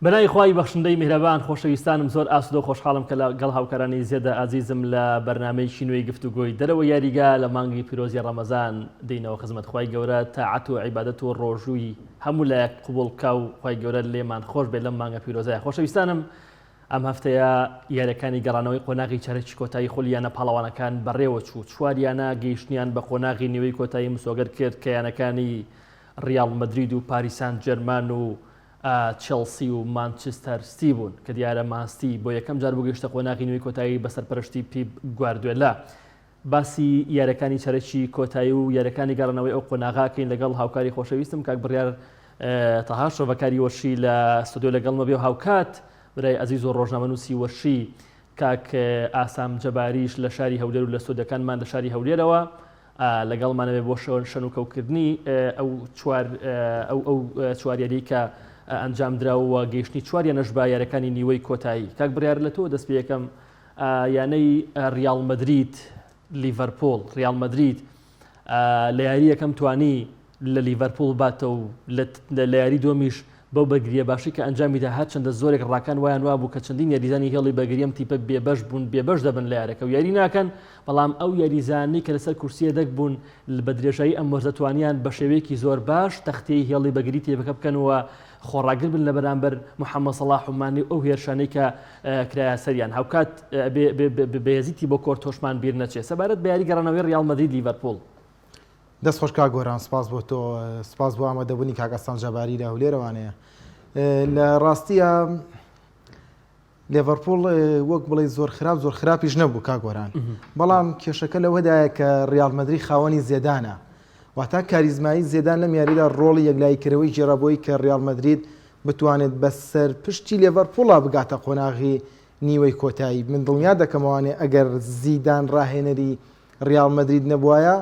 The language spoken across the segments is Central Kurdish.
بەناوی خوای بەخشندەی میهرەبان خۆشەویستانم زۆر ئاسودەو خۆشحاڵم کە لەگەڵ هاوکارانی زێدە ئازیزم لە بەرنامەیەکی نوێی گفتوگۆی دەرەوەی یاریگا لە مانگی پیرۆزی ڕەمەزان دێینەوە خزمەت خوای گەورە تاعەت و عیبادەت و ڕۆژووی هەموو لایەک قبوڵ بکا و خوای گەورە لێمان خۆش بێت لەم مانگە پیرۆزەیە خۆشەویستانم ئەم هەفتەیە یاریەکانی گەڕانەوەی قۆناغی چارەکی کۆتایی خولی یانە پاڵەوانەکان بەڕێوەچوو چوار یانە گەیشتنیان بە قۆناغی نیوەی کۆتایی مسۆگەر کرد کە یانەکانی ڕیاڵ مەدرید و پاریسان جێرمان و چێڵسی و مانچستەر ستی بوون، کە دیارە مانستی بۆ یەکەم جار بوو گەیشتە قۆناغی نیوەی کۆتایی بە سەرپەرشتی پیپ گواردیۆلا. باسی یاریەکانی چارەکی کۆتایی و یاریەکانی گەڕانەوەی ئەو قۆناغە ئەکەین لەگەڵ هاوکاری خۆشەویستم کاک بڕیار تەها شرۆڤەکاری وەرشی لە ستۆدیۆ لەگەڵمە بێ و هاوکات برای ئەزیز و ڕۆژنامەنووسی وەرشی کاک ئاسام جەباریش لە شاری هەولێر و لە ستۆدیۆکانمان لە شاری هەولێرەوە لەگەڵمانەوێ بۆ شەنوکەوکردنی ئەو چوار ئەو ئەو چوار یاریەی کە ئەنجام درا و گەیشتنی چوار یانەش بە یاریەکانی نیوەی کۆتایی کاک بڕیار لە تۆ دەست پێ یەکەم یانەی ریال مەدرید لیڤەرپۆل ریال مەدرید لە یاری یەکەم توانی لە لیڤەرپوڵ بباتەوە و لە یاری دووەمیش بەو بەرگرییە باشەی کە ئەنجامیدا هەرچەندە زۆرێک ڕاکان وایان وابوو کە چەندین یاریزانی هێڵی بەرگری ئەم تیپە بێبەش بوون بێبەش دەبن لە یارەکە و یاری ناکەن بەڵام ئەو یاریزانانەی کە لەسەر کورسی یەدەگ بوون بە درێژایی ئەم وەرزە توانیان بە شێوەیەکی زۆر باش تەختیەی هێڵی بەرگری تیپەکە بکەن و خۆڕاگر بن لە بەرامبەر محەممەد سەڵاح و مانی و ئەو هێرشانەی کە کرایە سەریان هاوکات بەهێزی تیبۆ کۆرتۆشمان بیر نەچێت سەبارەت بە یاری گەڕانەوەی ڕیاڵ مەدرید لیڤەرپوڵ. دەست خۆش کاک گۆران سپاس بۆ تۆ سپاس بۆ ئامادەبوونی کاک ئەستان جەباری لە هەولێرەوانەیە لە ڕاستیە لێڤەرپوڵ وەک بڵێ زۆر خراپ زۆر خراپیش نەبوو کاک گۆران بەڵام کێشەکە لەوەدایە کە ڕیاڵ مەدری خاوەنی زێدانە واتا کاریزمایی زێدان لەم یاریدا ڕۆڵی یەکلاییکەرەوەی گێڕابۆی کە ڕیاڵ مەدرید بتوانێت بەسەر پشتی لێڤەرپوڵا بگاتە قۆناغی نیوەی کۆتایی من دڵنیا دەکەمەوانێ ئەگەر زیدان ڕاهێنەری ڕیاڵ مەدرید نەبوایە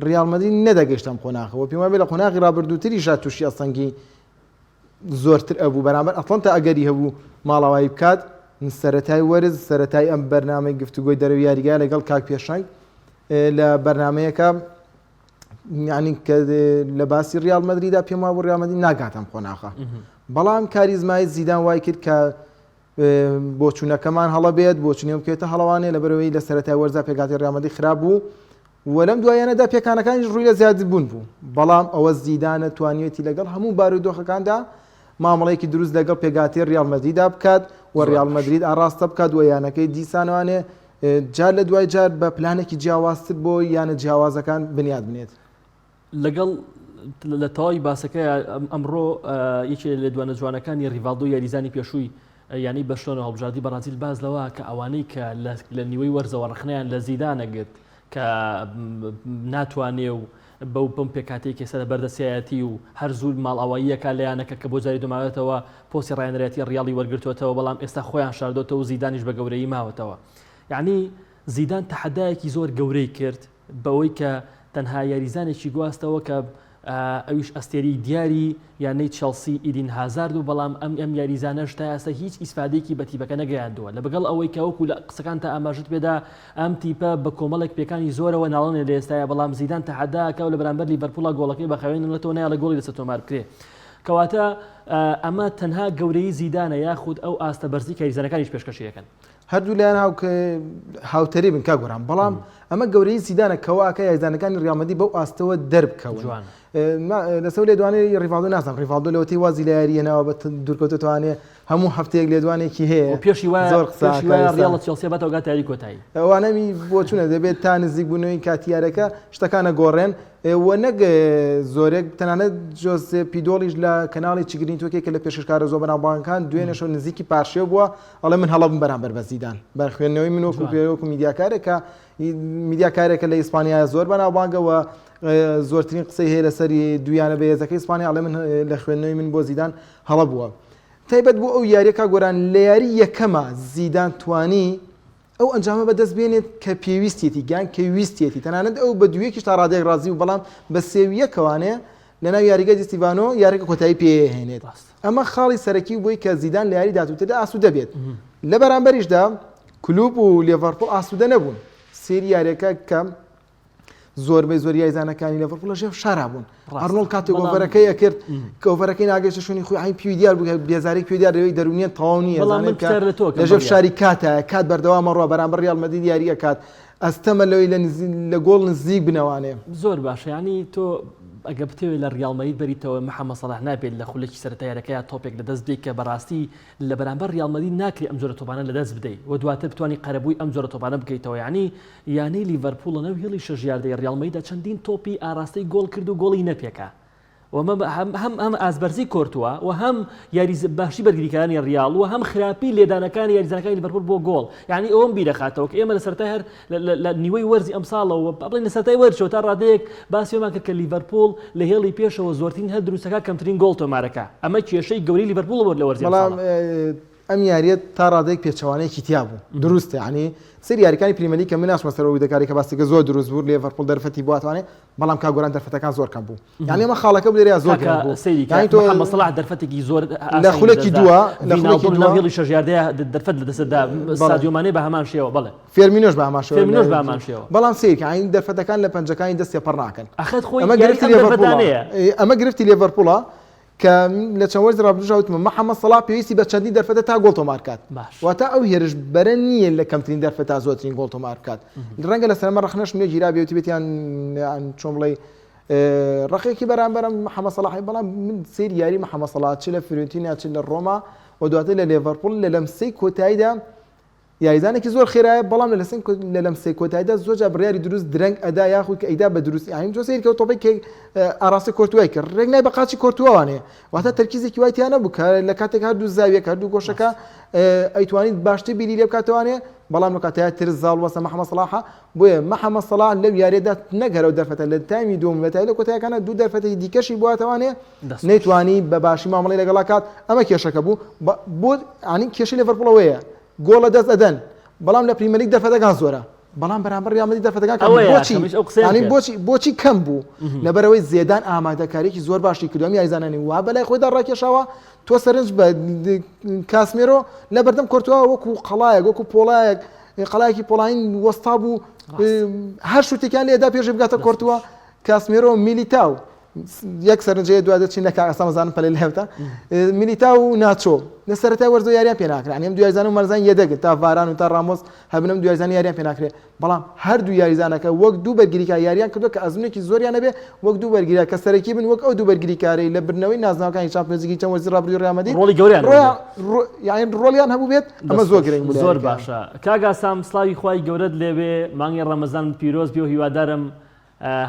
ڕیاڵ مەدرید نەدەگەیشت ئەم قۆناغە و پێم وابێ لە قۆناغی ڕابردووتریشا تووشی ئەستەنگی زۆرتر ئەبوو بەرامبەر ئەتڵەنتا ئەگەری هەبوو ماڵاوایی بکات سەرەتای وەرز سەرەتای ئەم بەرنامەی گفتوگۆی دەرەوەی یاریگا لەگەڵ کاک پێشەنگ لە بەرنمەیەکە یعنی کە لە باسی ریال مەدریدا پێم وابوو ریال مەدرید ناگات ئەم قۆناغە بەڵام کاریزمای زیدان وای کرد کە بۆچوونەکەمان هەڵە بێت، بۆچوونی ئەم بکەوێتە هەڵەوانێ، لەبەرئەوەی لە سەرەتای وەرزا پێکهاتەی ڕیاڵ مەدرید خراپ بوو و لەم دواییانەدا پێکانەکانیش ڕووی لە زیادبوون بوو، بەڵام ئەوە زیدانە توانیویەتی لەگەڵ هەموو بارودۆخەکاندا مامەڵەیەکی دروست لەگەڵ پێکهاتەی ڕیاڵ مەدریدا بکات و ڕیاڵ مەدرید ئاڕاستە بکات و یانەکەی دیسانوانێ جار لە دوای جار بە پلانێکی جیاوازتر بۆ یانە جیاوازەکان بنیات بنێت. لەگەڵ لە تەواوی باسەکەی ئەمڕۆ یەکێ لە لێدوانە جوانەکانی ڕیڤاڵدۆ یاریزانی پێشووی یانەی بەرشلۆنە و هەڵبژاردی بەڕازیل باس لەوە کە ئەوانەی کە لە نیوەی وەرزەوە ڕەخنەیان لە زیدانە گرت کە ناتوانێ و بەو بەم پێکاتەی کە سەر بەردەسیایەتی و هەر زوو ماڵئاواییەکە لە یانەکە کە بۆ جاری دوماوێتەوە پۆستی ڕاهێنەرایەتی ڕیاڵی وەرگرتووەتەوە بەڵام ئێستا خۆیان شاردۆتەوە و زیدانیش بە گەورەیی ماوەتەوە یعنی زیدان تەحەدایەکی زۆر گەورەی کرد بەوەی کە تەنها یاریزانێکی گواستەوە کە ئەویش ئەستێرەی دیاری یانەی چێڵسی ئیدین هازارد و بەڵام ئەم ئەم یاریزانەش تا ئێستا هیچ ئیسفادەیەکی بە تیپەکە نەگەیاندووە لەبگەڵ ئەوەی کە وەکو لە قسەکانتا ئاماژەت پێدا ئەم تیپە بە کۆمەڵێک پێکانی زۆرەوە ناڵێنێ لە ئێستایا بەڵام زیدان تەحەدا ئەکا و لە بەرامبەر لیڤەرپوڵا گۆڵەکەی بە خاوێن نەڵێتەوە نایەڵێ گۆڵی لەسەر تۆمار بکرێ کەواتە ئەمە تەنها گەورەیی زیدانە یاخود ئەو ئاستە بەرزی کە یاریزانەکانیش پێشکەشی ئەکەن. هەردوو لایەن هاوتەریبن کاک گۆران بەڵام ئەمە گەورەی زیدانە کەواکە یاریزانەکانی ریال مەدرید بەو ئاستەوە دەربکەون لەسەر لێدوانی ریڤالدۆ نازانم ریڤالدۆ لەوەتەی وازی لە یاری هێناوە بە دوورکەوتەوانێ هەموو هەفتەیەک لێدوانێکی هەیە پێشی وایە زۆر قسە ریال چێڵسی بەتەوە گاتە یاری کۆتایی ئەوانەمی بۆچوونە دەبێت تا نزیک بوونەوەی کاتیارەکە شتەکانە گۆڕێن و نەک زۆرێک تەنانەت جۆزێ پیدۆڵیش لە کەناڵی چگرینتۆکێک کە لە پێشکەشکارە زۆر بەناوبانگەکان دوێنێشەوە نزیکی پارشێو بووە ئەڵێ من هەڵە بووم بەرامبەر بە زیدان بە خوێندنەوەی من وەکو پێ وەکو میدیاکارێکە میدیاکارێکە لە ئیسپانیا زۆر بەناوبانگە و زۆرترین قسەی هەیە لەسەری دویانە بەهێزەکەی ئیسپانیا ئەڵێ من لە خوێندنەوەی من بۆ زیدان هەڵە بووە تایبەت بۆ ئەو یاریەکە گۆران لە یاری یەکەمە زیدان توانی ئەو ئەنجامە بەدەست بێنێت کە پێویستیەتی گیان کە ویستیەتی تەنانەت ئەو بە دوویەکیش تا ڕادەیەک ڕازی و بەڵام بە سێویەکەوانێ لەناو یاریگای دی ستیڤانۆ یاریەکە کۆتایی پێهێنێت ئەمە خاڵی سەرەکی بووی کە زیدان لە یاری داهاتووتردا ئاسوودە بێت لە بەرامبەریشدا کلوب و لێڤەرپوڵ ئاسوودە نەبوون سێری یاریەکە کە. زۆربەی زۆر یاریزانەکانی لێڤەرپوڵ لە ژێر فشارا بوون. ئەرنۆڵد کاتێک ئۆڤەرەکەی ئەکرد کە ئۆڤەرەکەی ناگەیشتە شوێنی خۆی عین پێی دیار بوو بێزاری پێی دیار لەوەی دەروونیان تەواو نییە لە ژێر فشاری کاتە کات بەردەوامە ڕوە بەرامبەر ریال مەدرید یاری ئەکات ئەستەمە لەوەی لە لە گۆڵ نزیک بنەوانێ. زۆر باشە یانی تۆ ئەگە بتەوێت لە ریال مەدرید بەریتەوە محەممەد سەڵاح نابێت لە خولەکی سەرەتا یاریەکەیا تۆپێک لە دەست بدەیت کە بەڕاستی لە بەرامبەر ریال مەدرید ناکرێت ئەم جۆرە تۆپانە لە دەست بدەیت و دواتر بتوانی قەرەبووی ئەم جۆرە تۆپانە بکەیتەوە یانی یانەی لیڤەرپوڵ لەناو هێڵی شەش یاردەی ڕیاڵ مەدریددا چەندین تۆپی ئاراستەی گۆڵ کرد و گۆڵی نەپێکا و هەم هەم ئاستبەرزی کۆرتوا و هەم یاری باشی بەرگریکارانی ڕیاڵ و هەم خراپی لێدانەکانی یاریزانەکانی لیڤەرپوڵ بۆ گۆڵ یعنی ئەوەم بیرەخاتەوە کە ئێمە لە سەرەتای هەر لە نیوەی وەرزی ئەمساڵەوە بڵێن لە سەرەتای وەرزەوە تا ڕادەیەک باسی ئەومان کرد کە لیڤەرپوڵ لە هێڵی پێشەوە زۆرترین هەل دروستەکە کەمترین گۆڵ تۆمارەکە ئەمە کێشەی گەورەی لیڤەرپوڵ بوو لە وەرزی بەڵام ئەم یاریە تا ڕادەیەک پێچەوانەیەکی تیا بوو دروستە یعنی سەیر یاریەکانی پریمەرلیگ کە من ناچمە سەر ئەو دەکاری کە باسی کە زۆر دروست بوو لێڤەرپوڵ دەرفەتی بۆ ئەتوانێ بەڵام کاک گۆران دەرفەتەکان زۆر کەم بوو یعنی ئەمە خاڵەکە بوو لێرە زۆر گرنگ بوو سەیری یعنی تۆ محەممەد سەڵاح دەرفەتێکی زۆر لە خولەکی دووە لە خولەکی دووە هێڵی شەش یاردەیە دەرفەت لە دەستدا سادیۆ مانێ بە هەمان شێوە بەڵێ فێرمینۆش بە هەمان شێوە فێرمینۆش بە هەمان شێوە بەڵام سەیر کە یعنی دەرفەتەکان لە پەنجەکانی دەست تێپەڕ ناکەن ئەخەت خۆی ئەمە گرفتی لێڤەرپوڵە ئەمە گرفتی لێڤەرپوڵە کە لە چەند وەرزی ڕابردووشا وتمە محەمەد سەڵاح پێویستی بە چەندین دەرفەتە تا گۆڵ تۆمار بکات واتە ئەو هێرشبەرە نییە لە کەمترین دەرفەت تا زۆرترین گۆڵ تۆمار بکات ڕەنگە لەسەر ئەمە ڕەخنەشم لێ گیرا بێ وتبێتیان چۆن بڵێی ڕقێکی بەرامبەرم محەمەد سەڵاحی بەڵام من سەیر یاری محەمەد سەڵاح چ لە فیۆرنتینا چ لە ڕۆما و دواتر لە لێڤەرپوڵ لە لەمسەی کۆتاییدا یاریزانێکی زۆر خێرایە بەڵام لە لەسەن لە لەمسەی کۆتاییدا زۆر جار بڕیاری دروست درەنگ ئەدا یاخود کە ئەیدا بە دروست یانی تۆ سەیر کە تۆپەی کە ئاراستەی کۆرتوای کرد ڕێک نای بە قاچی کۆرتواوانەیە واتە تەرکیزێکی وای تیا نەبوو کە لە کاتێک هەردوو زاویەک هەردوو گۆشەکە ئەیتوانیت باشتر بیری لێ بکاتەوانێ بەڵام لە کاتەیە ترس زاڵ بەسە محەممەد سەڵاحە بۆیە محەممەد سەڵاح لەو یاریەدا نەک هەر ئەو دەرفەتە لە تایمی دووەم لە تای لە کۆتایەکانە دوو دەرفەتی دیکەشی بواتەوانێ نەیتوانی بە باشی مامەڵەی لەگەڵا کات ئەمە کێشەکە بوو بۆ ینی کێشەی لێڤەرپوڵ ئەوەیە گۆڵ لە دەست ئەدەن بەڵام لە پریمەرلیگ دەرفەتەکان زۆرە بەڵام بەرامبەر ریال مەدرید دەرفەتەکان کەم بوو بۆچی ینی بۆچی بۆچی کەم بوو لەبەرەوەی زێدان ئامادەکاریکی زۆر باشی کردو ئەم یاریزانانی وا بەلای خۆیدا ڕاکێشاوە تۆ سەرنج بە کاسمێرۆ لە بەردەم کۆرتوا وەکو قەڵایەک وەکو پۆڵایەک قەڵایەکی پۆڵاین وەستا بوو هەر شوتێکیان لێدا پێشی بگاتە کۆرتوا کاسمێرۆ میلیتاو یەک سەرنجەیە دوا دەچین لە کاک ئاسان زانم پەلێ لێوتە میلیتاو و ناچۆ لە سەرەتای وەرزە یاریان پێ ناکرێن ئەم دوو یاریزان و مەرزان یەدەگن تا ڤاران و تا ڕامۆس هەبنم دوو یاریزان یاریان پێ ناکرێ بەڵام هەردوو یاریزانەکە وەک دوو بەرگریکار یاریان کردووە کە ئەزمونێکی زۆریان هەبێ وەک دوو بەرگریکار کە سەرەکی بن وەک ئەو دوو بەرگریکارەی لە بردنەوەی نازناوەکانی چامپیۆنزلیگی چەند وەرزی ڕابردووی ڕیال مەدرید ڕۆڵی گەورەیان هەبوو یانی ڕۆڵیان هەبوو بێت ئەمە زۆر گرنگ بوو زۆر باشە کاک ئاسام سڵاوی خوای گەورەت لێبێ مانگی ڕەمەزانت پیرۆز بێ و هیوادارم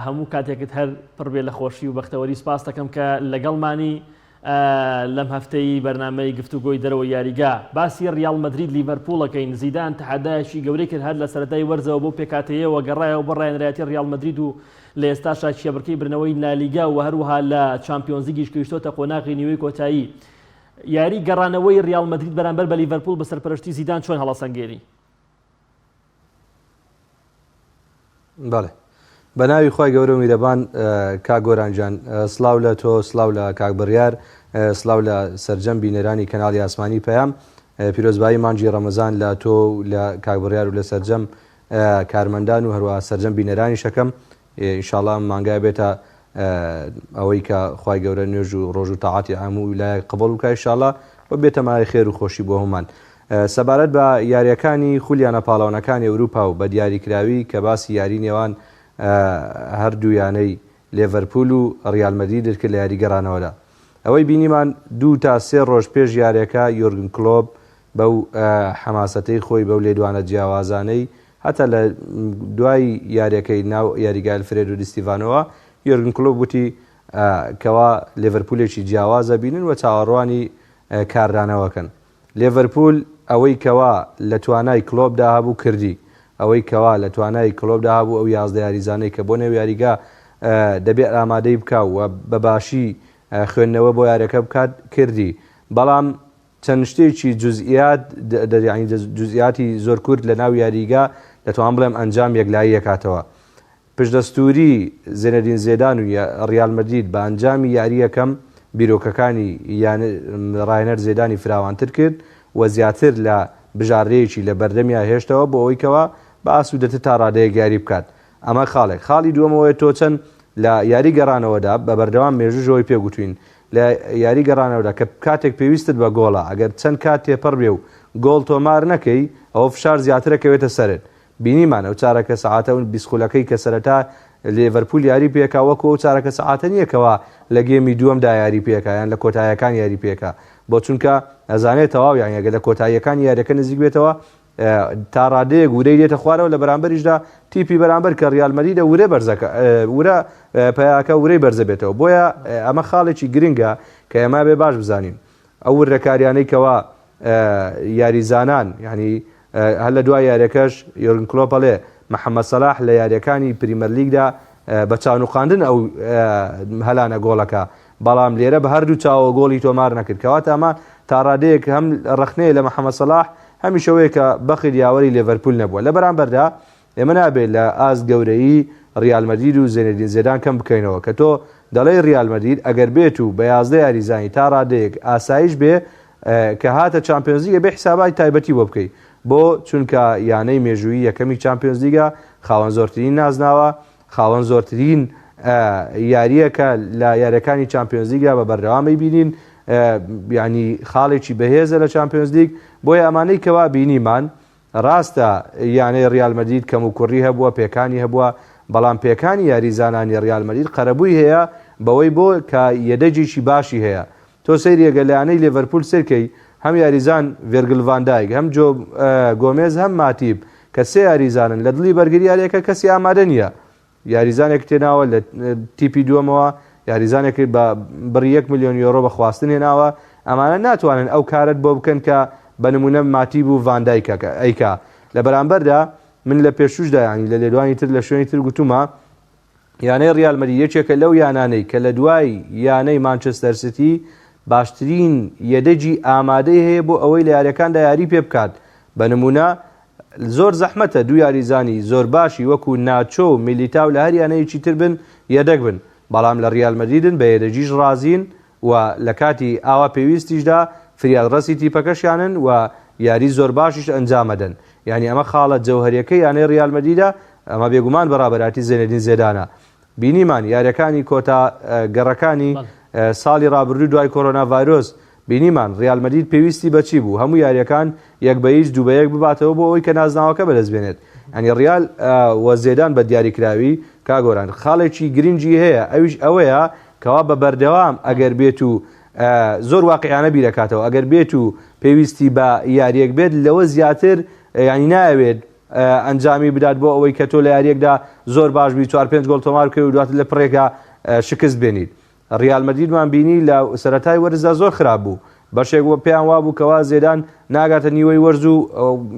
هەموو کاتێکت هەر پڕ بێ لە خۆشی و بەختەوەری سوپاست دەکەم کە لەگەڵمانی لەم هەفتەی بەرنامەی گفتوگۆی دەرەوەی یاریگا باسی ڕیاڵ مەدرید لیڤەرپوڵەکەین زیدان تەحەدایەکی گەورەی کرد هەر لە سەرەتای وەرزەوە بەو پێکهاتەیەوە گەڕایەوە بۆ ڕاهێنەرایەتی ڕیاڵ مەدرید و لە ئێستاشا کێبڕکێی بردنەوەی لالیگا و هەروەها لە چامپیۆنزلیگیش گەیشتۆتە قۆناغی نیوەی کۆتایی یاری گەڕانەوەی ڕیاڵ مەدرید بەرامبەر بە لیڤەرپوڵ بە سەرپەرشتی زیدان چۆن هەڵەسەنگێنی؟ بەڵێ بە ناوی خوای گەورە و میرەبان کاک گۆران گیان سڵاو لە تۆ سڵاو لە کاک بڕیار سڵاو لە سەرجەم بینەرانی کەناڵی ئاسمانی پەیام پیرۆزبایی مانگی ڕەمەزان لە تۆ و لە کاک بڕیار و لە سەرجەم کارمەندان و هەروەها سەرجەم بینەرانیشەکەم ئینشاڵا ئەم مانگە بێتە ئەوەی کە خوای گەورە نوێژ و ڕۆژ و تاعاتی هەموو لایەک قبوڵ بکا ئینشاڵا و بێتە مایەی خێر و خۆشی بۆ هەموومان. سەبارەت بە یارییەکانی خولی یانە پاڵەوانەکانی ئەوروپا و بە دیاریکراوی کە باسی یاری نێوان هەردوو یانەی لێڤەرپوول و ڕیال مەدریدت کرد لە یاری گەڕانەوەدا ئەوەی بینیمان دوو تا سێ ڕۆژ پێش یاریەکە یۆرگن کلۆپ بەو حەماسەتەی خۆی بەو لێدوانە جیاوازانەی هەتا لە دوای یاریەکەی ناو یاریگای ئەلفرێدۆ دی ستیڤانۆوە یۆرگن کلۆپ وتی کەوا لێڤەرپوولێکی جیاواز ئەبینن و چاوەڕوانی کاردانەوەکەن. لێڤەرپوول ئەوەی کەوا لە توانای کلۆپدا هەبوو کردی. ئەوەی کەوا لە توانای کلۆپدا هەبوو ئەو 11 یاریزانەی کە بۆ نێو یاریگا دەبێت ئامادەی بکا و بە باشی خوێندنەوە بۆ یاریەکە بکات کردی. بەڵام چەند شتێکی جوزئیات یانی جوزئیاتی زۆر کورت لە ناو یاریگا دەتوانم بڵێم ئەنجام یەکلایی ئەکاتەوە. پشتدەستووری زێنەدین زێدان و ڕیال مەدرید بە ئەنجامی یارییەکەم بیرۆکەکانی ڕاهێنەر زێدانی فراوانتر کرد و زیاتر لە بژاردەیەکی لە بەردەمیا هێشتەوە بۆ ئەوەی کەوا بە ئاسوودەتر تا ڕادەیەک یاری بکات. ئەمە خاڵێک. خاڵی دووەم ئەوەیە تۆ چەند لە یاری گەڕانەوەدا بە بەردەوام مێژووش ئەوەی پێ گوتوین لە یاری گەڕانەوەدا کە کاتێک پێویستت بە گۆڵە ئەگەر چەند کات تێپەڕ بێ و گۆڵ تۆمار نەکەی ئەوە فشار زیاترە کەوێتە سەرت بینیمان ئەو چارەکە سەعاتە و 20 خولەکەی کە سەرەتا لێڤەرپوول یاری پێکا وەکو ئەو چارەکە سەعاتە نییە کەوا لە game ی دووەمدا یاری پێکا یان لە کۆتایەکان یاری پێکا بۆ چونکە ئەزانێت تەواو یان ئەگەر لە کۆتاییەکانی یاریەکە نزیک بێتەوە تا ڕادەیەک ورەی دێتە خوارەوە لە بەرامبەریشدا تیپی بەرامبەر کە ڕیال مەدریدە ورە بەرزەکە ورە پیاکە ورەی بەرزە بێتەوە بۆیە ئەمە خاڵێکی گرنگە کە ئێمە بێ باش بزانین ئەو وردەکاریانەی کەوا یاریزانان یعنی هەر لە دوای یاریەکەش یۆرگن کلۆپ ئەڵێ محەممەد سەلاح لە یاریەکانی پریمەرلیگدا بە چاونوقاندن ئەو هەلانە گۆڵەکە بەڵام لێرە بە هەردوو چاوەوە گۆڵی تۆمار نەکرد کەواتە ئەمە تا ڕادەیەک هەم ڕەخنەیە لە محەممەد سەلاح هەمیش ئەوەیە کە بەخت یاوەری لێڤەرپوول نەبووە لە بەرامبەردا ئێمە نابێت لە ئاست گەورەیی ریال مەدرید و زێنەدین زێدان کەم بکەینەوە کە تۆ دەڵێی ریال مەدرید ئەگەر بێت و بە 11 یاریزانی تا ڕادەیەک ئاسایش بێ کە هاتە چامپیۆنزلیگ ئەبێ حیساباتی تایبەتی بۆ بکەی بۆ چونکە یانەی مێژوویی یەکەمی چامپیۆنزلیگە خاوەن زۆرترین نازناوە خاوەن زۆرترین یارییە کە لە یاریەکانی چامپیۆنزلیگدا بە بەردەوام ئەیبینین یعنی خاڵێکی بەهێزە لە چامپیۆنزلیگ بۆیە ئەمانەی کەوا بینیمان ڕاستە یانەی ڕیال مەدرید کەموکوڕی هەبووە، پێکانی هەبووە، بەڵام پێکانی یاریزانانی ڕیال مەدرید قەرەبووی هەیە بەوەی بۆ کە یەدەگێکی باشی هەیە. تۆ سەیری ئەگەر لە یانەی لێڤەرپوول سەیرکەی هەم یاریزان ڤێرگل ڤان دایک، هەم جۆ گۆمێز، هەم ماتیپ کە سێ یاریزانن لە دڵی بەرگری یارییەکە کەسی ئامادە نییە. یاریزانێکت هێناوە لە تیپی دووەمەوە، یاریزانێکت بە بڕی یەک ملیۆن یۆرۆ بە خواستن هێناوە، ئەمانە ناتوانن ئەو کارەت بۆ بکەن کە بە نموونە ماتیب و ڤان دایک ئەیکا. لە بەرامبەردا من لە پێشووشدا یانی لە لێدوانی تر لە شوێنی تر گوتوومە یانەی ریال مەدرید یەکێکە لەو یانانەی کە لە دوای یانەی مانچستەر سیتی باشترین یەدەگی ئامادەی هەیە بۆ ئەوەی لە یاریەکاندا یاری پێ بکات بە نموونە زۆر زەحمەتە دوو یاریزانی زۆر باشی وەکو ناچۆ و میلیتاو لە هەر یانەیەکی تر بن یەدەگ بن، بەڵام لە ریال مەدریدن بە یەدەگیش رازین و لە کاتی ئاوا پێویستیشدا فریادڕەسی تیپەکەشیانن و یاری زۆر باشیش ئەنجامەدەن، یانی ئەمە خاڵە جەوهەریەکەی یانەی ریال مەدریدە، ئەمە بێگومان بە رابەراتی زێنەدین زێدانە. بینیمان یاریەکانی کۆتا گەڕەکانی ساڵی رابردوو دوای کۆرۆنا ڤایرۆس بینیمان ریال مەدرید پێویستی بە چی بوو هەموو یاریەکان یەک بە هیچ دوو بە یەک بباتەوە بۆ ئەوەی کە نازناوەکە بەدەست بێنێت یانی ریال و زێدان بە دیاریکراوی کاک گۆران خاڵێکی گرنگی هەیە ئەویش ئەوەیە کەوا بە بەردەوام ئەگەر بێت و زۆر واقعیانە بیرەکاتەوە ئەگەر بێت و پێویستی بە یاریەک بێت لەوە زیاتر ینی ناوێت ئەنجامی بدات بۆ ئەوەی کە تۆ لە یاریەکدا زۆر باش بی چوار پێنج گۆڵ تۆمار بکەی و دواتر لە پڕێکا شکست بێنیت ڕیال مەدریدمان بینی لە سەرەتای وەرزدا زۆر خراپ بوو بەشێک وە پێیان وابوو کەوا زێدان ناگاتە نیوەی وەرز و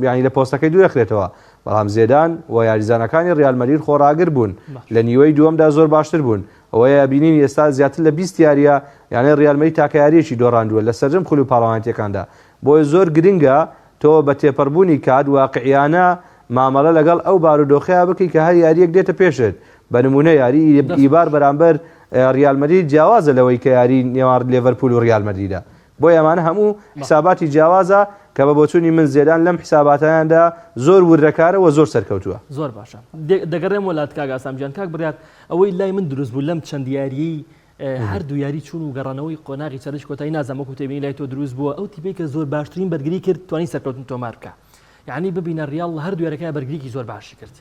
یانی لە پۆستەکەی دوورەخرێتەوە بەڵام زێدان و یاریزانەکانی ڕیال مەدرید خۆڕاگر بوون لە نیوەی دووەمدا زۆر باشتر بوون ئەوەیە بینین ئێستا زیاتر لە 20 یاریە یانەی ڕیال مەدرید تاکە یاریەکی دۆڕاندووە لە سەرجەم خول و پاڵەوانێتیەکاندا بۆیە زۆر گرنگە تۆ بە تێپەڕبوونی کات واقعیانە مامەڵە لەگەڵ ئەو بارودۆخەیا بکەی کە هەر یارییەک دێتە پێشت، بە نموونە یاری ئیبار بەرامبەر ریال مەدرید جیاوازە لەوەی کە یاری نێوان لێڤەرپوول و ریال مەدریدە. بۆیە ئەمانە هەموو حساباتی جیاوازە کە بە بۆچوونی من زێدان لەم حساباتانەدا زۆر وردەکارە و زۆر سەرکەوتووە. زۆر باشە دەگەڕێمەوە لات کاک ئاسام گیان. کاک بڕیار ئەوەی لای من دروست بوو لەم چەند یارییەی هەردوو یاری چوون و گەڕانەوەی قۆناغی چەرچ کۆتایی نازانم وەکو تێبینی لای تۆ دروست بووە ئەو تیپەی کە زۆر باشترین بەرگری کرد توانی سەرکەوتن تۆمار بکە یعنی ببینە ریاڵ لە هەردوو یاریەکە بەرگریکی زۆر باشی کرد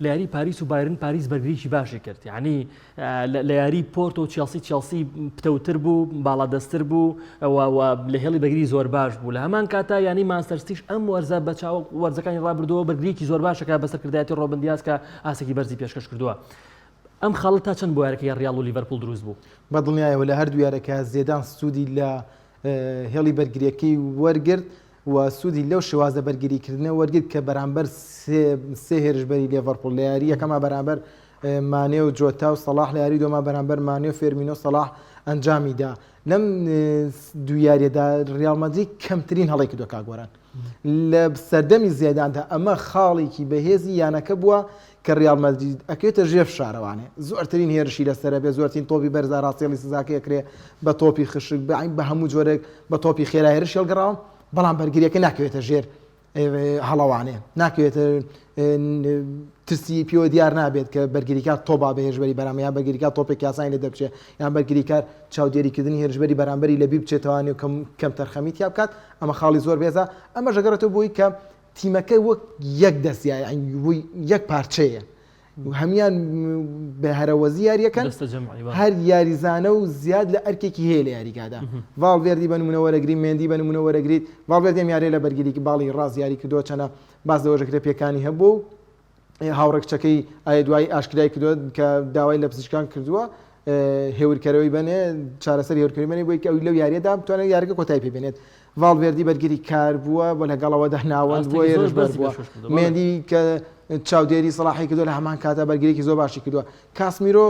لە یاری پاریس و بایرن پاریس بەرگریکی باشی کرد یعنی لە یاری پۆرتۆ و چێڵسی چێڵسی پتەوتر بوو باڵادەستتر بوو و لە هێڵی بەرگری زۆر باش بوو لە هەمان کاتا یانی مانچستەر سیتیش ئەم وەرزە بە چاوە وەرزەکانی ڕابردووە بەرگریکی زۆر باشەکە بە سەرکردایەتی ڕۆبن دیاز کە ئاستێکی بەرزی پێشکەش کردووە ئەم خاڵە تا چەند بۆ یارەکەی ڕیاڵ و لیڤەرپوڵ دروست بوو؟ بە دڵنیایەوە لە هەردوو یارەکە زێدان سوودی لە هێڵی بەرگرییەکەی وەرگرت و سوودی لەو شێوازە بەرگریکردنە وەرگرت کە بەرامبەر سێ هێرشبەری لێڤەرپوڵ لە یاری یەکەما بەرامبەر مانێ و جۆتا و سەڵاح لە یاری دووەما بەرامبەر مانێ و فێرمینۆ سەڵاح ئەنجامی دا. لەم دوو یاریەدا ریال مەدرید کەمترین هەڵەی کردووە کاک گۆران. لە سەردەمی زێداندا ئەمە خاڵێکی بەهێزی یانەکە بووە کە ریال مەدرید ئەکەوێتە ژێر فشارەوانێ زۆرترین هێرشی لەسەرە بێ زۆرترین تۆپی بەرز ئاراستەی سزاکەی ئەکرێ بە تۆپی خشک بە بە هەموو جۆرێک بە تۆپی خێرا هێرش هەڵگەڕاوە بەڵام بەرگریەکە ناکەوێتە ژێر. هەڵەوانێ ناکەوێتە ترسی پێوە دیار نابێت کە بەرگریکار تۆبا بە هێرشبەری بەرامبەر یان بەرگریکار تۆپێکی ئاسانی لێ دەبچێت یان بەرگریکار چاودێریکردنی هێرشبەری بەرامبەری لەبیر بچێتەوانێ و کەم کەم تەرخەمی تیا بکات ئەمە خاڵی زۆر بێزە ئەمەش ئەگەڕێتەوە بۆی کە تیمەکە وەک یەک دەست یەک پارچەیە هەموان بە هەرەوەزی یاریەکەن هەر یاریزانە و زیاد لە ئەرکێکی هەیە لە یاریگادا ڤاڵڤێردی بە نمونە وەرەگری مێندی بە نمونە وەرەگریت ڤاڵڤێردی ئەم یاریە لە بەرگریکی باڵی ڕاست یاری کردووە چەنە باس لەوەش دەکرێت پێکانی هەبوو و هاوڕێ کچەکەی ئایا دوایی ئاشکرای کردووە کە داوای لە پزیشکان کردووە هێورکەرەوەی بەنێ چارەسەری هێورکەرەوەی بەنێ بۆی کە ئەوی لەو یاریەدا بتوانێت یاریەکە کۆتایی پێ بێنێت ڤاڵڤێردی بەرگری کار بووە و لەگەڵەوەدا ناوەند بووە هێرشبەر بووە مێندی کە چاودێری سەڵاحی کردووە لە هەمان کاتا بەرگریکی زۆر باشی کردووە کاسمیرۆ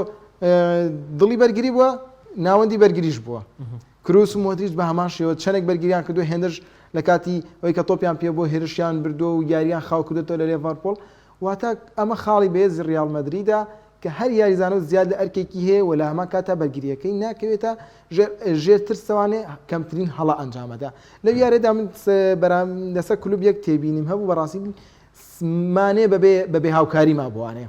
دڵی بەرگری بووە ناوەندی بەرگریش بووە کروس و مۆدریچ بە هەمان شێوە چەندێک بەرگریان کردو هێندەش لە کاتی ئەوەی کە تۆپیان پێ بۆ هێرشیان بردووە و یاریان خاو کردێتەوە لە لێڤەرپۆڵ واتە ئەمە خاڵی بەهێزی ڕیاڵ مەدریدە کە هەر یاریزانە و زیاد لە ئەرکێکی هەیە و لە هەمان کاتدا بەرگرییەکەی ناکەوێتە ژێر ژێر ترسەوانێ کەمترین هەڵە ئەنجامەدا. لەو یاریەدا من بەرام لەسەر کلوب یەک تێبینیم هەبوو بەڕاستی مانێ بەبێ بەبێ هاوکاری مابووانێ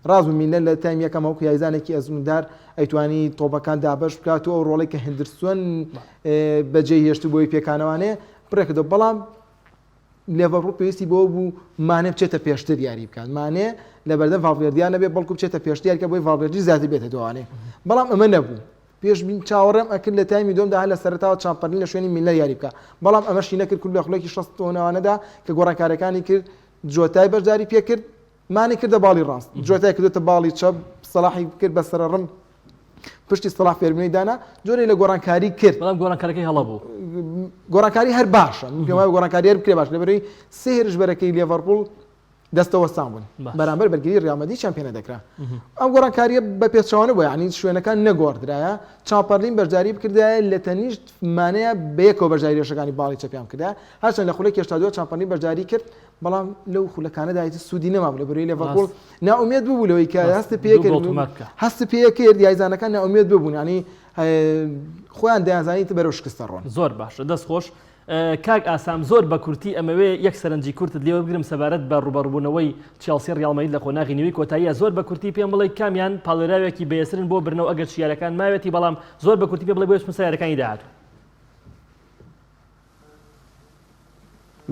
ڕاست بوو میلنەر لە تایم یەکەم وەکو یاریزانێکی ئەزموندار ئەیتوانی تۆپەکان دابەش بکات و ئەو ڕۆڵی کە هندرسۆن بەجێی هێشت بۆی پێکانەوانێ پڕێکردەوە بەڵام لێڤەرپوڵ پێویستی بەوە بوو مانێ بچێتە پێشتر یاری بکات مانێ لە بەردەم ڤاڵڤێردیان نەبێت بەڵکو بچێتە پێشتر یاریکە بۆی ڤاڵڤێردی زیاتر بێتە دوانێ بەڵام ئەمە نەبوو پێش بین چاوەڕێم ئەکرد لە تایمی دووەمدا هەر لە سەرەتاوە چامپەرلین لە شوێنی میلنەر یاری بکە بەڵام ئەمەشی نەکرد کورد لە خولەکی 69دا کە گۆڕانکاریەکانی کرد جۆتای بەشداری پێکرد مانی کردە باڵی ڕاست جۆتای کردوتە باڵی چەپ سەڵاحی کرد بە سەرڕم پشتی سەڵاح فێرمینۆی دانا جۆرێ لە گۆڕانکاری کرد بەڵام گۆڕانکارەکەی هەڵە بوو گۆڕانکاری هەر باشە من پێم وایە گۆڕانکاری هەر بکرێ باش لەبەرەی سێ هێرشبەرەکەی لێڤەرپوڵ دەستەوەستان بوون بەرامبەر بەرگری ریال مەدریدیان پێ نەدەکرا ئەم گۆڕانکاریە بە پێچەوانە بوو یعنی شوێنەکان نەگۆڕدرایە چاپەرلین بەشداری بکردایە لە تەنیشت مانەیە بەیەکەوە بەشداری هێرشەکانی باڵی چەپیان بکردایە هەرچەند لە خولەکی 82 چاپەرلین بەشداری کرد بەڵام لەو خولەکانەدا هیچ سوودی نەمابوو لە بەرەی لێڤەرپوڵ نائومێد ببوو لەوەی کە هەست پێکرد هەست پێکرد یاریزانەکان نائومێد ببوون ینی خۆیان دەیانزانی بەرەو شکستە ڕۆن. زۆر باشە دەست خۆش کاک ئاسام زۆر بە کورتی ئەمەوێ یەک سەرنجی کورتت لێ وەربگرم سەبارەت بە ڕوبەڕوبوونەوەی چێڵسی ڕیاڵ مەدرید لە قۆناغی نیوەی کۆتاییە زۆر بە کورتی پێم بڵێ کامیان پاڵێراوێکی بەهێزترن بۆ برنەوە ئەگەر چی یاریەکان ماوێتی بەڵام زۆر بە کورتی پێم بڵێ بۆ بچمە سەر یاریەکانی داهاتوو.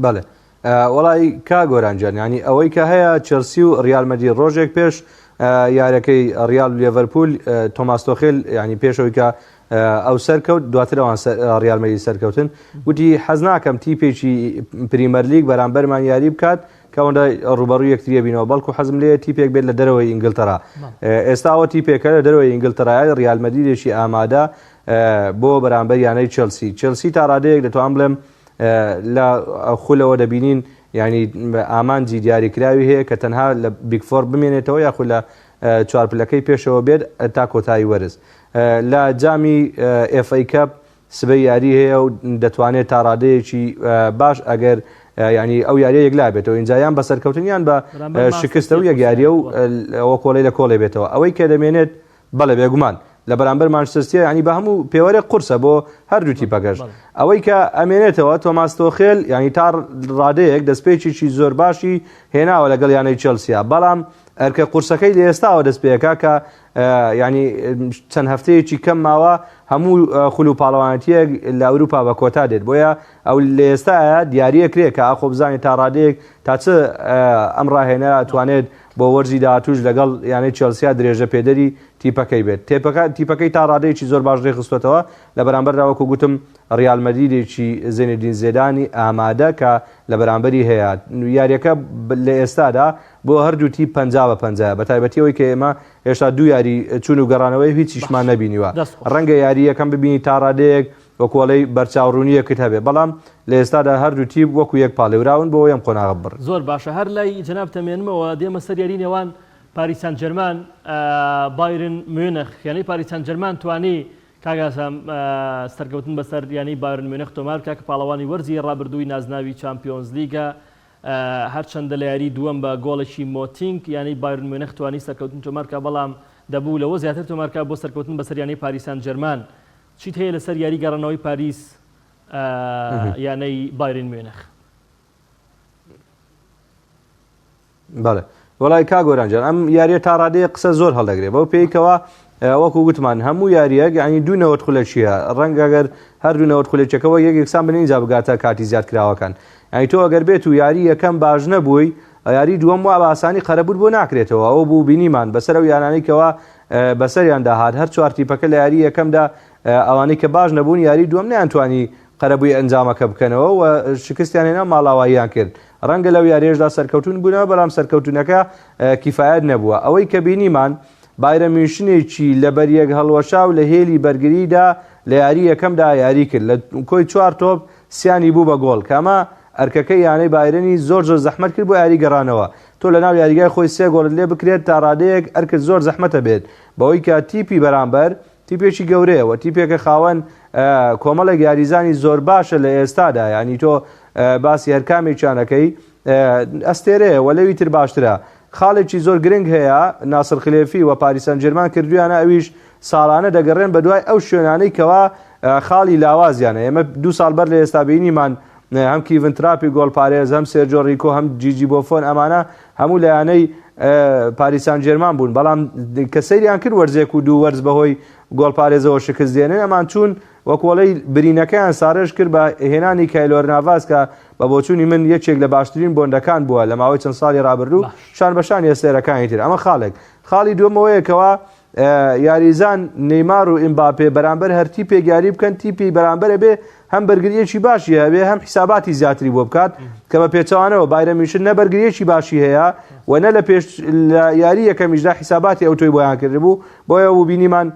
بەڵێ وەڵی کا گۆران گیان ینی ئەوەی کە هەیە چێلسی و ریال مەدرید ڕۆژێک پێش یارەکەی ریال و لێڤەرپول تۆماس تۆخێل ینی پێشەوەی کە ئەو سەرکەوت دواتر ئەوان ریال مەدرید سەرکەوتن وتی حەز ناکەم تیپێکی پریمەرلیگ بەرامبەرمان یاری بکات کە ئەوەندە ڕوبەڕوو یەکتریە بینەوە بەڵکو حەزم لێ تیپێک بێت لە دەرەوەی ئینگلتەرا ئێستاوە تیپێکە لە دەرەوەی ئینگلتەرای ریال مەدریدێکی ئامادە بۆ بەرامبەر یانەی چێلسی چێلسی تا ڕادەیەک دەتوان بڵێم لە خولەوە دەبینین ینی ئامانجی دیاریکراوی هەیە کە تەنها لە Big Four بمێنێتەوە یاخود لە چوار پلەکەی پێشەوە بێت تا کۆتایی وەرز لە جامی FA Cup سبەی یاری هەیە و دەتوانێت تا ڕادەیەکی باش ئەگەر ینی ئەو یاریە یەکلا بێتەوە ئینجا یان بە سەرکەوتن یان بە شکستە و یەک یاریە و ئەوە کۆڵی لە کۆڵێ بێتەوە ئەوەی کە دەمێنێت بەڵێ بێگومان لە بەرامبەر مانچستەر سیتی یانی بە هەموو پێوەرێک قورسە بۆ هەردوو تیپەکەش ئەوەی کە ئەمێنێتەوە تۆماس تۆخێل یانی تا ڕادەیەک دەستپێکێکی زۆر باشی هێناوە لەگەڵ یانەی چێلسیا بەڵام ئەرکە قورسەکەی لە ئێستاوە دەست پێکا کە ینی چەند هەفتەیەکی کەم ماوە هەموو خول و پاڵەوانەتیەک لە ئەوروپا بە کۆتا دێت بۆیە ئەو لە ئێستاە دیاریە کرێ کە ئاخۆ بزانێت تا ڕادەیەک تا چ ئەم ڕاهێنەر ئەتوانێت بۆ وەرزی داهاتووش لەگەڵ یانەی چێڵسیا درێژە پێدەری تیپەکەی بێت. تێپەکە تیپەکەی تا ڕادەیەکی زۆر باش رێکخستووەتەوە، لە بەرامبەردا وەکو گوتم ریال مەدریدێکی زێنێدین زێدانی ئامادە کە لە بەرامبەری هەیە. یارییەکە لە ئێستادا بۆ هەردوو تیپ 50 بە پەنجایە، بەتایبەتی ئەوەی کە ئێمە هێشتا دوو یاری چوون و گەڕانەوەی هیچیشمان باشە نەبینیوە. دەست خۆش. رەنگە یاری یەکەم ببینی تا ڕادەیەک وەکو ئەڵێی بەرچاوڕوونییەکت هەبێ، بەڵام لە ئێستادا هەردوو تیپ وەکو یەک پاڵێوراون بۆ ئەوەی ئەم قۆناغە ببڕن. زۆر باشە هەر لای جەنابت ئەمێنمەوە دێمە سەر یاری نێوان پاریس سان جێرمان بایرن میونخ یانەی پاریس سان جێرمان توانی کاک ئاسام سەرکەوتن بەسەر یانەی بایرن میونخ تۆمار بکات کە پاڵەوانی وەرزی ڕابردووی نازناوی چامپیۆنزلیگە هەرچەندە لە یاری دووەم بە گۆڵێکی مۆتینگ یانەی بایرن میونخ توانی سەرکەوتن تۆمار بکات بەڵام دەبوو لەوە زیاتر تۆمار بکات بۆ سەرکەوتن بەسەر یانەی پاریس سان جێرمان چیت هەیە لەسەر یاری گەڕانەوەی پاریس یانەی بایرن میونخ؟ بەڵێ وەڵای کاک گۆران جان ئەم یاریە تا ڕادەیە قسە زۆر هەڵدەگرێ بەو پێی کەوا وەکو گوتمان هەموو یاریەک یعنی دوو نەوەت خولەکیە ڕەنگە گەر هەردوو نەوەت خولەکیەکە وەک یەک یەکسان بن ئینجا بگاتە کاتی زیادکراوەکان یعنی تۆ ئەگەر بێت و یاری یەکەم باش نەبووی یاری دووەم وا بە ئاسانی قەرەبووت بۆ ناکرێتەوە ئەوە بوو بینیمان بەسەر ئەو یانانەی کەوا بەسەریاندا هات هەر چوار تیپەکە لە یاری یەکەمدا ئەوانەی کە باش نەبوون یاری دووەم نەیانتوانی قەرەبووی ئەنجامەکە بکەنەوە و شکستیان هێنا ماڵاواییان کرد. ڕەنگە لەو یاریەشدا سەرکەوتوون بوونەوە بەڵام سەرکەوتوونەکە کیفایەت نەبووە. ئەوەی کە بینیمان بایرن میونشنێکی لەبەریەک هەڵوەشاو لە هێلی بەرگریدا لە یاری یەکەمدا یاری کرد لە کۆی چوار تۆپ سیانی بوو بە گۆڵ کە ئەمە ئەرکەکەی یانەی بایرنی زۆر زۆر زەحمەت کرد بۆ یاری گەڕانەوە. تۆ لەناو یاریگای خۆی سێ گۆڵت لێ بکرێت تا ڕادەیەک ئەرکت زۆر زەحمەتە بێت بەوەی کە تیپی بەرامبەر تیپێکی گەورەیە و تیپێکە خاوەن کۆمەڵێک یاریزانی زۆر باشە لە ئێستادا یانی تۆ باسی هەرکامێکیان ئەکەی ئەستێرەیە و لەوی تر باشترە خاڵێکی زۆر گرنگ هەیە ناسر خلێفی و پاریس سانجێرمان کردویانە ئەویش ساڵانە دەگەڕێن بە دوای ئەو شوێنانەی کەوا خاڵی لاوازیانە ئێمە دوو ساڵ بەر لە ئێستا بینیمان هەم کیڤن تراپی گۆڵپارێز هەم سێرجۆ ریکۆ هەم جیجی بۆفۆن ئەمانە هەموو لە یانەی پاریس سان جێرمان بوون بەڵام کە سەیریان کرد وەرزێک و دوو وەرز بەهۆی گۆڵپارێزەوە شکست دێنن ئەمان چوون وەکۆڵەی برینەکەیان سارێژ کرد بە هێنانی کایلۆر ناڤاس کە بە بۆچوونی من یەکێک لە باشترین بۆندەکان بووە لە ماوەی چەند ساڵی رابردوو شان بەشانی ئەستێرەکانی تر ئەمە خاڵێک خاڵی دووەمەوەیە کەوا یاریزان نەیمار و ئیمباپێ بەرامبەر هەر تیپێک یاری بکەن تیپی بەرامبەر ئەبێ هەم بەرگریەکی باشی هەبێ هەم حیساباتی زیاتری بۆ بکات کە بە پێچەوانەوە بایرن میونشن نە بەرگریەکی باشی هەیە و نە لە پێش لە یاری یەکەمیشدا حیساباتی ئەوتۆی بۆیان کردبوو بۆیە و بینیمان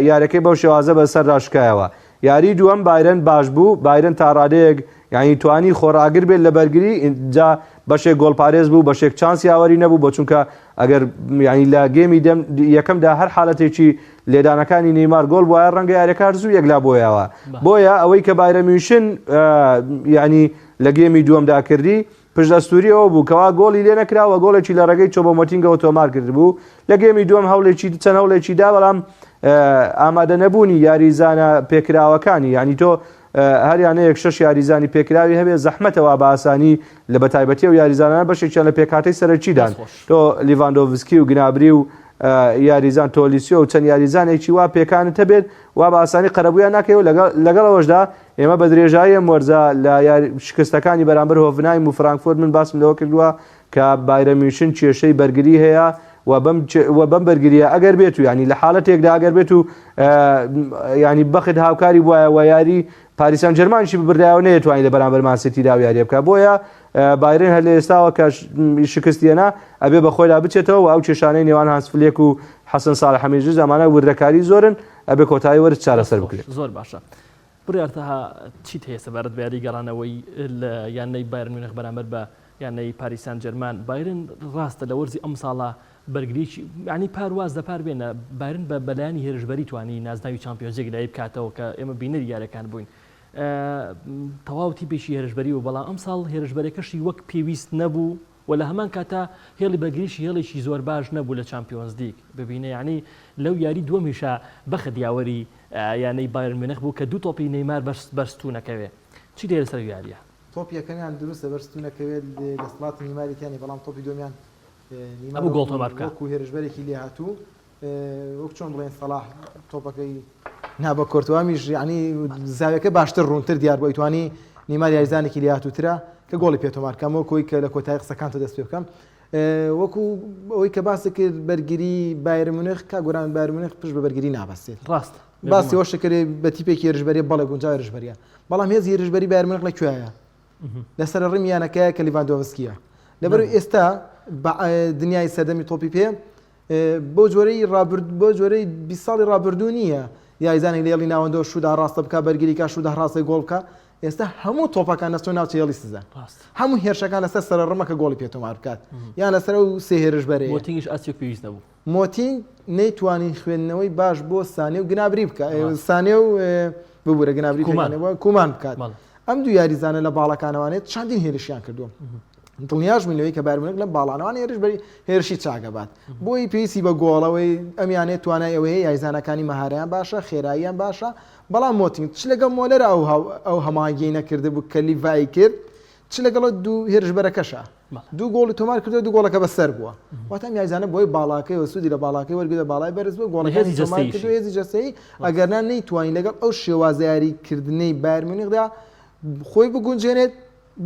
یارەکەی بەو شێوازە بەسەردا شکایەوە یاری دووەم بایرن باش بوو بایرن تا ڕادەیەک یانی توانی خۆڕاگر بێت لە بەرگری جا بەشێک گۆڵپارێز بوو بەشێک چانس یاوەری نەبوو بۆ چونکە ئەگەر یانی لە گێمی دەم یەکەمدا هەر حالەتێکی لێدانەکانی نەیمار گۆڵ بوایە ڕەنگە یاریەکە هەر زوو یەکلا بۆیەوە بۆیە ئەوەی کە بایرن میونشن یانی لە گێمی دووەمدا کردی پشتئەستووری ئەوە بوو کەوا گۆڵی لێ نەکرا و گۆڵێکی لە ڕێگەی چۆبۆمۆتینگەوە تۆمار کردبوو، لە گێمی دووەم هەوڵێکی چەند هەوڵێکی دا بەڵام ئامادە نەبوونی یاریزانە پێکراوەکانی یانی تۆ هەر یانەیەک شەش یاریزانی پێکراوی هەبێ زەحمەتە وا بە ئاسانی لە بەتایبەتی ئەو یاریزانانە بەشێکیان لە پێکهاتەی سەرەکیدان تۆ لیڤاندۆڤسکی و گنابری و یاریزان تۆلیسیۆ و چەند یاریزانێکی وا پێکانت هەبێت وا بە ئاسانی قەرەبوویان ناکەیەوە لەگەڵ ئەوەشدا ئێمە بە درێژایی ئەم وەرزە لە شکستەکانی بەرامبەر هۆفنهایم و فرانکفۆرت من باسم لەوە کردووە کە بایرن میونشن کێشەی بەرگری هەیە و بەم و بەم بەرگریە ئەگەر بێت و ینی لە حالەتێکدا ئەگەر بێت و ینی بەخت هاوکاری بواە و یاری پاریسان جەرمانشی ببردایەوە نەیەتوانی لە بەرامبەر مانسیتی دا یاریە بکە بۆیە بایرن هەر لە ئێستاوە کە شکستیەنا ئەبێ بە خۆیدا بچێتەوە و ئەو کێشانەی نێوان هانس فلێک و حەسەن ساڵحەمیدزیچ ئەمانە وردەکاری زۆرن ئەبێ کۆتایی وەرز چارەسەر بکرێت. زۆر باشە. بڕیار تەها چیت هەیە سەبارەت بە یاری گەڕانەوەی لە یانەی بایرن میونخ بەرامبەر بە یانەی پاریس سان جێرمان؟ بایرن ڕاستە لە وەرزی ئەمساڵا بەرگریی یانی پار واز لە پار بێنە بایرن بە بەلایەنی هێرشبەری توانی نازناوی چامپیۆنزلیگ لای بکاتەوە کە ئێمە بینەری یاریەکان بووین تەواو تیپێکی هێرشبەری و بەڵام ئەمساڵ هێرشبەرەکەشی وەک پێویست نەبوو و لە هەمان کاتا هێڵی بەرگریشی هێڵێکی زۆر باش نەبوو لە چامپیۆنزلیگ ببینە یانی لەو یاری دووەمیشا بەخت یاوەری یانەی بایرن میونخ بوو کە دوو تۆپی نەیمار بەر ستوونەکەوێ چی دێ لەسەر ئەو یاریە؟ تۆپی یەکەمیان دروستە بەر ستوونەکەوێت دەسەڵاتی نیماری تیا نیە بەڵام تۆپی دووەمیان نیمار ئەبوو گۆڵ تۆمار بکا. وەکو هێرشبەرێکی لێهاتوو وەک چۆن بڵێن سەڵاح تۆپەکەی نا بە کۆرتوامیش یعنی زاویەکە باشتر ڕوونتر دیار بوو ئەیتوانی نیمار یاریزانێکی لێهاتووترە کە گۆڵی پێ تۆمار کەم وەکو ئەوی کە لە کۆتایی قسەکانتە دەست پێ بکەم وەکو ئەوەی کە باست کرد بەرگری بایرن مونخ کا گۆران بایرن مونخ پشت بە بەرگری نابەستێت ڕاست باسی ئەوەش کرد بە تیپێکی هێرشبەری بەڵێ گونجاو هێرشبەریە بەڵام هێزی هێرشبەری بایرن مونخ لە کوێیە لەسەر ڕیم یانەکەیە کە لیڤاندۆڤسکیە لەبەر ئێستا دنیای سەردەمی تۆپی پێ بەو جۆرەی ڕابرد بەو جۆرەی 20 ساڵی ڕابردوو نییە یاریزانێک لە هێڵی ناوەندەوە شودا ڕاستە بکا بەرگری کا شودا ڕاستە گۆڵ بکا ئێستا هەموو تۆپەکان دەستۆ ناوچە هێڵی سزا هەموو هێرشەکان لەسەر سەرە ڕمە کە گۆڵی پێ تۆمار بکات یان لەسەر ئەو سێ هێرشبەرەیە مۆتینگیش ئاستێک پێویست نەبوو. مۆتینگ نەیتوانی خوێندنەوەی باش بۆ سانێ و گنابری بکات سانێ و ببورە گنابری کومان. پێکانەوە کومان بکات بەڵێ. ئەم دوو یاریزانە لە باڵەکانەوانێت چەندین هێرشیان کردووە دڵنیاش بووین لەوەی کە بایرن مونیخ لەم باڵانەوان هێرش بەری هێرشی چاکەبات بۆی پێویستی بە گۆڵەوەی ئەم یانەیە توانای ئەوەی هەیە یاریزانەکانی مەهارەیان باشە خێراییان باشە بەڵام مۆتینگ چ لەگەڵ مۆلەر ئەو ئەو هەماهەنگیی نەکردبوو کە لیڤای کرد. چ لەگەڵ دوو هێرشبەرەکەشە دوو گۆڵی تۆمار کردو دوو گۆڵەکە بەسەر بووە. واتە ئەم یاریزانە بۆی باڵاکەی و سوودی لە باڵاکەی وەرگرتووە باڵای بەرز بووە گۆڵەکانی تۆمار کردو هێزی جەستەیی ئەگەرنا نەیتوانی لەگەڵ ئەو شێوازە یاریکردنەی بایرن میونخدا خۆی بگونجێنێت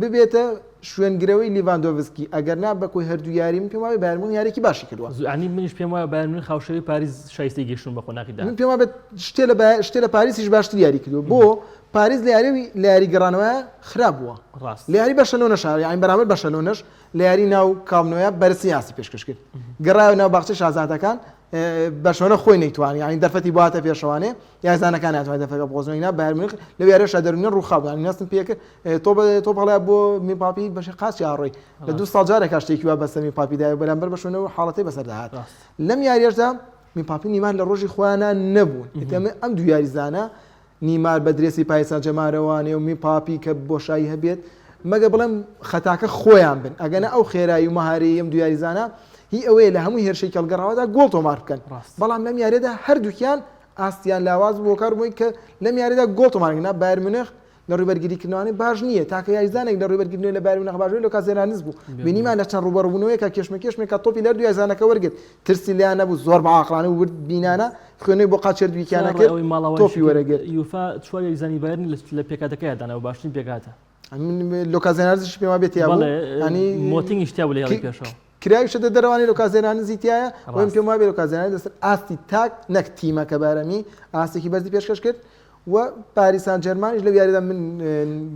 ببێتە شوێنگرەوەی لیڤاندۆڤسکی ئەگەرنا بە کۆی هەردوو یاری من پێم وایە بایرن میونخ یارییەکی باشی کردووە. یانی منیش پێم وایە بایرن میونخ هاوشێوەی پاریس شایستەی گەیشتن بە قۆناغی داهاتوو. من پێم وابێت شتێ لە شتێ لە پاریسیش باشتر یاری کردووە بۆ پاریس لە یاری لە یاری گەڕانەوە خراپ بووە ڕاست لە یاری بەرشەلۆنەش یانی بەرامبەر بەرشەلۆنەش لە یاری ناو کامنۆیە بەرزترین ئاستی پێشکەش کرد گەڕایەوە ناو باخچەی شازادەکان بەرشەلۆنە خۆی نەیتوانی یانی دەرفەتی بۆ هاتە پێشەوانێ یاریزانەکان ناتوانێت دەرفەتەکە بقۆزنەوە نا بایرن میونخ لەو یاریەشا دەروونیان ڕووخا بوو یانی نەستم پێکرد تۆپ تۆپ هەڵیا بۆ میمپاپی بەشی قاچی ئاڕۆی لە دوو ساڵ جارێکا شتێکی وا بەسەر میمپاپی دایە بەرامبەر بەرشەلۆنە و حاڵەتەی بەسەر داهات لەم یاریەشدا میمپاپی نیمار لە ڕۆژی خۆیانە نەبوون ئێتە ئەم دوو یاریزانە نیمار بە درێسی پاریس سانجێرمانەوانێ و میمپاپی کە بۆشایی هەبێت مەگە بڵێم خەتاکە خۆیان بن ئەگەنە ئەو خێرایی و مەهاری ئەم دوو یاریزانە هی ئەوەیە لە هەموو هێرشێکی هەڵگەڕاوەدا گۆڵ تۆمار بکەن بەڵام لەم یاریەدا هەردووکیان ئاستیان لاواز بوو هۆکار بووی کە لەم یاریدا گۆڵ تۆمار نەکەن بایرن میونخ لە ڕووی بەرگریکردنەوانەی باش نییە تاکە یاریزانێک لە ڕووی بەرگریکردنەوەی لە بایرن میونخ باش بوو لۆکاس هێرناندز بوو بینیمان لە چەند ڕووبەڕووبوونەوەیەکا کێشمەکێشمێکا تۆپی لە هەردوو یاریزانەکە وەرگرت ترسی لێیان نەبوو زۆر بە عاقڵانە و ورد بینانە خوێنەوەی بۆ قاچی هەردووکیانە سەرەڕای کرد ئەوەی ماڵاوایشی تۆپی کرد وەرەگرت. یوفا چوار یاریزانی بایرنی لە پێکهاتەکەیا داناوە باشترین پێکهاتە. من لۆکاس هێرناندزیشی پێم وابێ تیا بوو بەڵێ یانی مۆتینگیش تیا بوو لە هێڵی پێشەوە. کراویشە دە دەرەوانی لۆکاس هێرناندزی تیایە وەم ڕاستە. پێم وابێ لۆکاس هێرناندز لەسەر ئاستی تاک نەک تیمەکە بارەمی ئاستێکی بەرزی پێشکەش کرد و پاریس سان جێرمانیش لەو یاریدا من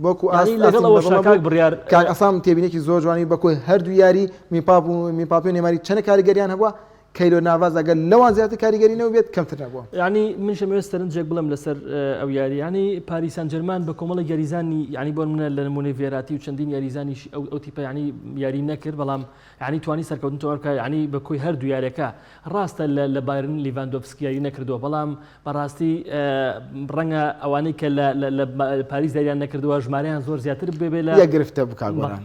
وەکو یانی ئاست لەگەڵ ئاستم ئەوەشا بەبڵا کاک بوو بڕیار کاک عەسام تێبینێکی زۆر جوانی بە کۆی هەردوو یاری میپاپ و میپاپی و نێماری چەنە کاریگەریان هەبووە کەیلۆر ناڤاس ئەگەر لەوان زیاتر کاریگەری نەبووبێت کەمتر نەبووە. یانی منیش ئەمەوێت سەرنجێک بڵێم لەسەر ئەو یاری یانی پاریس سان جێرمان بە کۆمەڵێک یاریزانی یانی بۆ نمونە لە نمونەی ڤێراتی و چەندین یاریزانیش ئەو ئەو تیپە یانی یاری نەکرد بەڵام یانی توانی سەرکەوتن تۆمار بکات یانی بە کۆی هەردوو یاریەکە ڕاستە لە لە بایرن لیڤاندۆفسکی یاری نەکردووە بەڵام بەڕاستی ڕەنگە ئەوانەی کە لە لە پاریس یاریان نەکردووە ژمارەیان زۆر زیاتر بێ لە یەک گرفتە بکا گۆران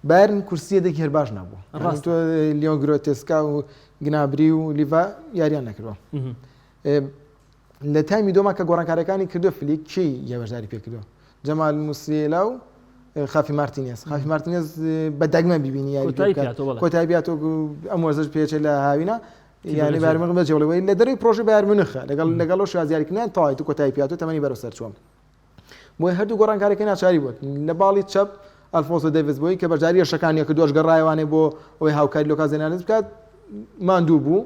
بایرن کورسیە دەکی هەر باش نەبوو ڕاست تۆ لیۆن گرۆتێسکا و گنابری و لیڤا یاریان نەکردووە لە تایمی دۆما کە گۆڕانکاریەکانی کردو فلیک کێی یە بەشداری پێکردووە جەمال موسیێلا و خافی مارتینێز خافی مارتینێز بە دەگمە ببینی یاری کۆتایی پیاتۆ بەڵێ. کۆتایی پیاتۆ ئەم وەرزەش پێچێت لە هاوینە یانی بایرن میونخ بەجێڵی وەی لە دەروی پرۆژەی بایرن میونخە لەگەڵ لەگەڵ ئەو شێوازی یاریکردنیان تەواوی تو کۆتایی پیاتۆ تەمەنی بەرەو سەر چووە بۆیە هەردوو گۆڕانکاریەکەی ناچاری بووە لە باڵی چەپ ئەلفۆنسۆ دەیڤس بۆی کە بەشداری هێرشەکانی کردووەش گەڕایەوانێ بۆ ئەوەی هاوکاری لۆکاس هێرناندێز بکات ماندوو بوو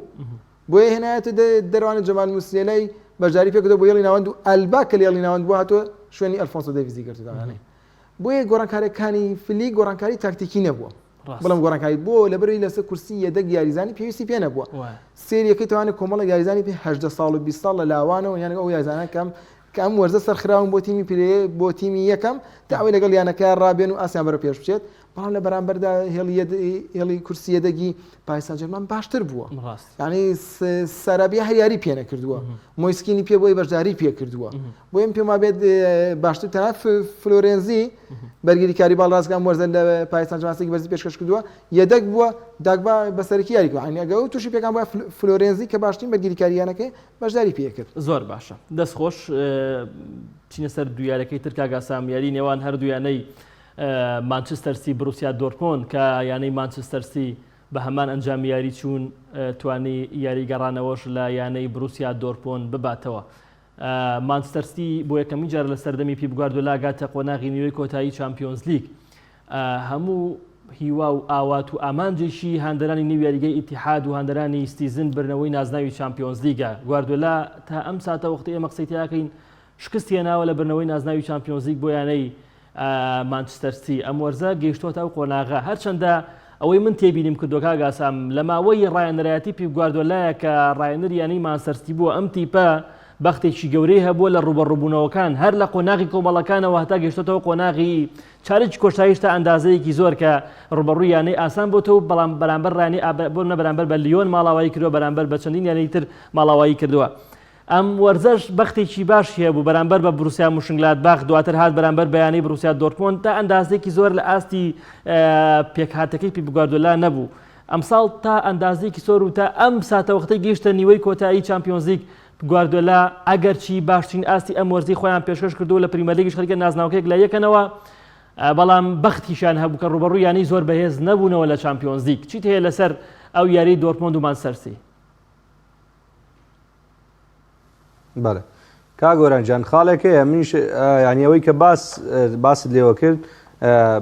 بۆیە هێنایەتە دەروانە جەمال موسیێلای بەشداری پێکردووە بۆ هێڵی ناوەند و ئەلبا کە لە هێڵی ناوەند بووە هاتووە شوێنی ئەلفۆنسۆ دەیڤزی گرتووە بۆیە گۆڕانکاریەکانی فلیک گۆڕانکاری تاکتیکی نەبووە بەڵام گۆڕانکاری بۆ لەبەرەوەی لەسەر کورسی یەدەگ یاریزانی پێویستی پێ نەبووە سێریەکەی توانێت کۆمەڵێک یاریزانی پێ 18 ساڵ و 20 ساڵ لە لاوانەوە یان ئەو یاریزانە کەم کە ئەم وەرزە سەرخراون بۆ تیمی پلێ بۆ تیمی یەکەم تا ئەوەی لەگەڵ یانەکە ڕابێن و ئاسیان بەرەو پێش بچێت بەڵام لە بەرامبەردا هێڵی هێڵی کورسی یەدەگی پاریس سانجێرمان باشتر بووە یعنی سەرابیا هەر یاری پێ نەکردووە مۆیسکینی پێ بۆی بەشداری پێ کردووە بۆیە پێم وابێت باشتر تەنها فلۆرێنزی بەرگریکاری باڵ ڕاستگام وەرزە لە پاریس سانجێرمان بەرزی پێشکەش کردووە یەدەگ بووە داگبا بە سەرەکی یاری کردووە یعنی ئەگەر ئەو تووشی پێکان بووە فلۆرێنزی کە باشترین بەرگریکاری یانەکەی بەشداری پێ کرد. زۆر باشە دەست خۆش بچینە سەر دوو یاریەکەی تر کاک ئاسام یاری نێوان هەردوو یانەی مانچستەر سیتی بروسیا دۆرتمۆند کە یانەی مانچستەر سیتی بە هەمان ئەنجامی یاری چوون توانی یاری گەڕانەوەش لە یانەی بروسیا دۆرتمۆند بباتەوە. مانچستەر سیتی بۆ یەکەمین جار لە سەردەمی پیپ گواردیۆلا گاتە قۆناغی نیوەی کۆتایی چامپیۆنزلیگ. هەموو هیوا و ئاوات و ئامانجێکی هاندەرانی نێو یاریگەی ئیتیحاد و هاندەرانی سیتیزن بردنەوەی نازناوی چامپیۆنزلیگە. گواردیۆلا تا ئەم ساتەوەختەی ئێمە قسەی تیاکەین شکستی هێناوە لە بردنەوەی نازناوی چامپیۆنزلیگ بۆ یانەی مانچستەر سیتی ئەم وەرزە گەیشتووەتە ئەو قۆناغە، هەرچەندە ئەوەی من تێبینیم کردووە کاک ئاسام لە ماوەی ڕایەنەرایەتی پیپ گواردیۆلایە کە ڕایەنەری یانەی مانچستەر سیتی بووە ئەم تیپە بەختێکی گەورەی هەبووە لە ڕووبەڕووبوونەوەکان هەر لە قۆناغی کۆمەڵەکانەوە هەتا گەیشتۆتەوە قۆناغی چارەکی کۆتاییش تا ئەندازەیەکی زۆر کە ڕووبەڕووی یانەی ئاسان بۆتەوە بەڵام بەرامبەر ڕانی بۆ نە بەرامبەر بە لیۆن ماڵاوایی کردووە بەرامبەر بە چەندین یانەی تر ماڵاوایی کردووە. ئەم وەرزەش بەختێکی باشی هەبوو بەرامبەر بە بروسیا موشنگلادباخ، دواتر هات بەرامبەر بە یانەی بروسیا دۆرتمۆند، تا ئەندازەیەکی زۆر لە ئاستی پێکهاتەکەی پیپ گواردیۆلا نەبوو. ئەمساڵ تا ئەندازەیەکی زۆر و تا ئەم ساتەوەختەی گەیشتە نیوەی کۆتایی چامپیۆنزلیگ، گواردیۆلا ئەگەرچی باشترین ئاستی ئەم وەرزەی خۆیان پێشکەش کردووە لە پریمەرلیگیش خەریکە نازناوەکە یەکلاییەکەنەوە. بەڵام بەختیشیان هەبوو کە ڕووبەڕووی یانەی زۆر بەهێز نەبوونەوە لە چامپیۆنزلیگ. چیت هەیە لەسەر ئەو یاریەی دۆرتمۆند و مانچستەر سیتی؟ بەڵێ کاک گۆران گیان خاڵێک هەیە منیش یانی ئەوەی کە باس باست لێوە کرد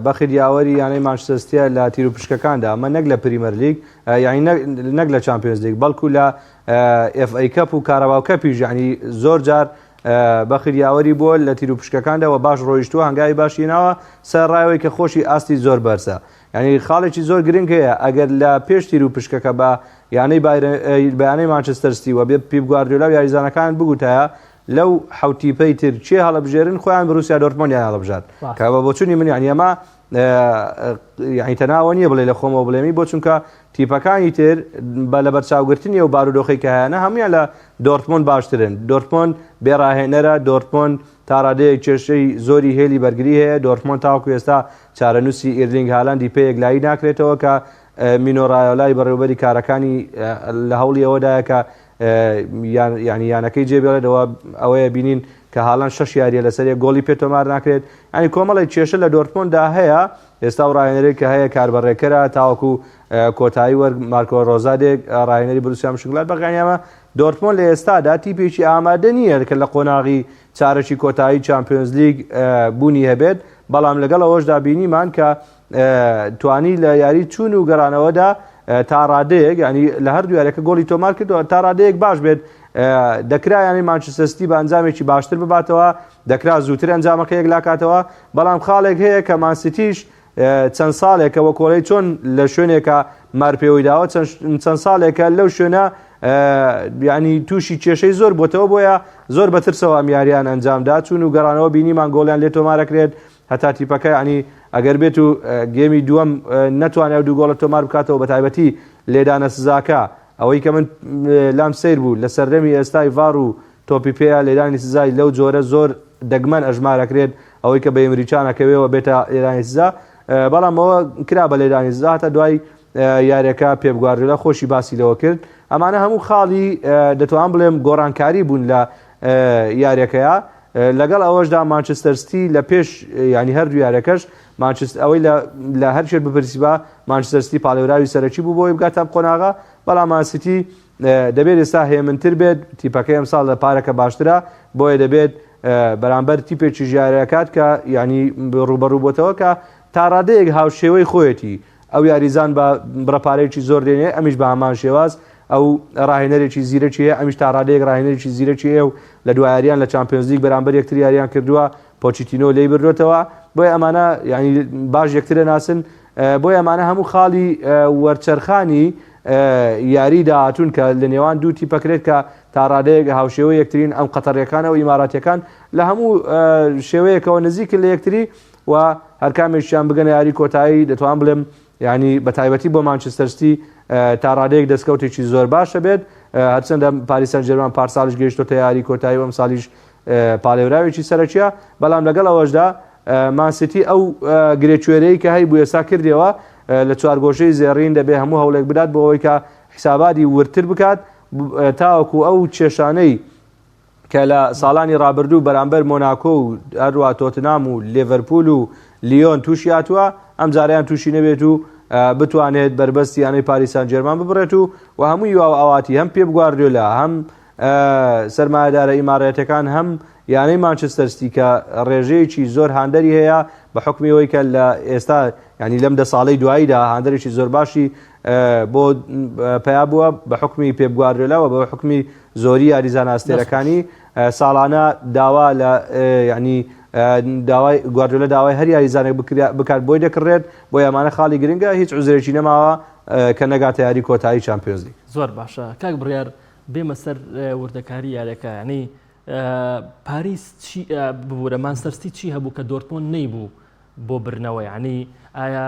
بەخت یاوەری یانەی مانچستەر سیتیە لە تیر و پشکەکاندا ئەمە نەک لە پریمەر لیگ یانی نەک لە چامپیۆنز لیگ بەڵکو لە ئێف ئەی کەپ و کاراباو کەپیش یانی زۆر جار بەخت یاوەری بووە لە تیر و پشکەکاندا و باش ڕۆیشتووە هەنگاوی باشی ناوە سەرڕایەوەی کە خۆشی ئاستی زۆر بەرزە یانی خاڵێکی زۆر گرنگ هەیە ئەگەر لە پێش تیر و پشکەکە بە یانەی بە یانەی مانچستەر ستی و بێ پیپ گواردیۆلا و یاریزانەکان بگوتایە لەو حەوت تیپەی تر کێ هەڵەبژێرن خۆیان بروسیا دۆرتمۆندیان هەڵبژارد کە بە بۆچوونی من یانی ئەمە یانی تەناوە نییە بڵێ لە خۆمەوە بڵێمی بۆ چونکە تیپەکانی تر بە لەبەرچاوگرتنی ئەو بارودۆخەی کە هەیانە هەموویان لە دۆرتمۆند باشترن دۆرتمۆند بێڕاهێنەرە دۆرتمۆند تا ڕادەیەک کێشەی زۆری هێلی بەرگری هەیە، دۆرتمۆند تاوەکو ئێستا چارەنووسی ئیرلینگ هالاندی پێ یەکلایی ناکرێتەوە کە مینۆ رایۆلای بەڕێوەبەری کارەکانی لە هەوڵی ئەوەدایە کە یانی یانەکەی جێبێڵێت ئەوە ئەوەیە بینین کە هالاند شەش یاریە لەسەر یەک گۆڵی پێ تۆمار ناکرێت ینی کۆمەڵێک کێشە لە دۆرتمۆندا هەیە ئێستا و ڕاهێنەرێک کە هەیە کاربەڕێکەرە تاوەکو کۆتایی وەرگ مارکۆ ڕۆزا دێک ڕاهێنەری بروسیا مشنگلادباخ یانی ئەمە دۆرتمۆند لە ئێستادا تیپێکی ئامادە نییە کە لە قۆناغی چارەکی کۆتایی چامپیۆنزلیگ بوونی هەبێت، بەڵام لەگەڵ ئەوەشدا بینیمان کە توانی لە یاری چوون و گەڕانەوەدا تا ڕادەیەک ینی لە هەردوو یاریەکە گۆڵی تۆمار کردەوە تا ڕادەیەک باش بێت دەکرا یانەی مانچستەر سیتی بە ئەنجامێکی باشتر بباتەوە دەکرا زووتر ئەنجامەکە یەکلاکاتەوە بەڵام خاڵێک هەیە کە مانسیتیش چەند ساڵێکە وە کۆڵەی چۆن لە شوێنێکە مار پێوەی داوە چەند ساڵێکە لەو شوێنە ینی تووشی کێشەی زۆر بۆتەوە بۆیە زۆر بەترسەوە ئەم یاریان ئەنجامدا چون و گەڕانەوە بینیمان گۆڵیان لێ تۆمارەکرێت هەتا تیپەکە ینی ئەگەر بێت و گێمی دووەم نەتوانێت دوو گۆڵە تۆمار بکاتەوە بە تایبەتی لێدانە سزاکە ئەوەی کە من لام سیر بوو لە سەردەمی ئێستای ڤار و تۆپی پێیە لێدانی سزای لەو جۆرە زۆر دەگمەن ئەژمارەکرێت ئەوەی کە بە ئێمریچان ئەکەوێەوە بێتە لێدانی سزا بەڵام ئەوە کرا بە لێدانی سزا هەتا دوای یاریەکە پێپ گواردیۆلا خۆشی باسی لەوە کرد ئەمانە هەموو خاڵی دەتوان بڵێم گۆڕانکاری بوون لە یاریەکەیە لەگەڵ ئەوەشدا مانچستەر ستی لە پێش ینی هەردوو یارەکەش مانچست ئەوەی لە هەر شێت بپرسیبا مانچستەر ستی پاڵێوراوی سەرەکی بوو بۆی بگاتە قۆناغە بەڵام مانسیتی دەبێت ئێستا هێمنتر بێت، تیپەکەی ئەمساڵ لە پارەکە باشترە، بۆیە دەبێت بەرامبەر تیپێکیش یاریکات کە یانی ڕووبەڕوو بۆتەوە کە تاڕادەیەک هاوشێوەی خۆیەتی، ئەو یاریزان بە بڕە پارەیەکی زۆر دێنێ، ئەمیش بە هەمان شێواز، ئەو ڕاهێنەرێکی زیرەکی هەیە، ئەمیش تاڕادەیەک ڕاهێنەرێکی زیرەکی هەیە و لە دوا یاریان لە چامپیۆنزلیگ بەرامبەر یەکتر یاریان کردووە، پۆچیتینۆ لێی بردۆتەوە، بۆیە ئەمانە یانی باش یەکتر دەناسن، بۆیە ئەمانە هەموو خاڵی وەرچەرخانی یاری داهاتوون کە لە نێوان دوو تیپەکرێت کە تا ڕادەیەک هاوشێوەی یەکترین ئەم قەتەڕیەکان و ئیماراتیەکان لە هەموو شێوەیەکەوە نزیکن لە یەکتری و هەرکامێکیان بگەنە یاری کۆتایی دەتوان بڵێم ینی بە تایبەتی بۆ مانچستەر ستی تا ڕادەیەک دەستکەوتێکی زۆر باشە بێت هەرچەندە پاریس سان جێرمان پارساڵیش گەیشتۆتە یاری کۆتایی و ئەمساڵیش پاڵێوراوێکی سەرەکیە بەڵام لەگەڵ ئەوەشدا مانسیتی ئەو گرێکوێرەی کە هەیبوو ئێستا کردیەوە لە چوارگۆشەی زێڕین دەبێ هەموو هەوڵێک بدات بۆ ئەوەی کە حیساباتی وردتر بکات تاوەکو ئەو کێشانەی کە لە ساڵانی ڕابردوو بەرامبەر مۆناکۆ و هەروە تۆتنام و لێڤەرپول و لیۆن تووشی هاتووە ئەم جاریان تووشی نەبێت و بتوانێت بەربەستی یانەی پاریسان جێرمان ببڕێت و و هەموو هیوا و ئاواتی هەم پێپ گواردیۆلا هەم سەرمایەدارە ئیماراتیەکان هەم یانەی مانچستەر ستی کە ڕێژەیەکی زۆر هاندەری هەیە بە حکمی ئەوەی کە لە ئێستا ینی لەم دە ساڵەی دواییدا هاندەرێکی زۆر باشی بۆ پیا بووە بە حکمی پێپ گواردیۆلاوە بە حکمی زۆری یاریزان ئاستێرەکانی ساڵانە داوا لە ینی داوای گواردیۆلا داوای هەر یاریزانێک بکات بۆی دەکڕێت بۆ ئەمانە خاڵی گرنگە هیچ عوزرێکی نەماوە کە نەگاتە یاری کۆتایی چامپیۆنزلیگ. زۆر باشە کاک بڕیار بێمە سەر وردەکاری یاریەکە یعنی پاریس چی ببوورە مانچستەر سیتی چی هەبوو کە دۆرتمۆند نەیبوو بۆ برنەوە یعنی ئایا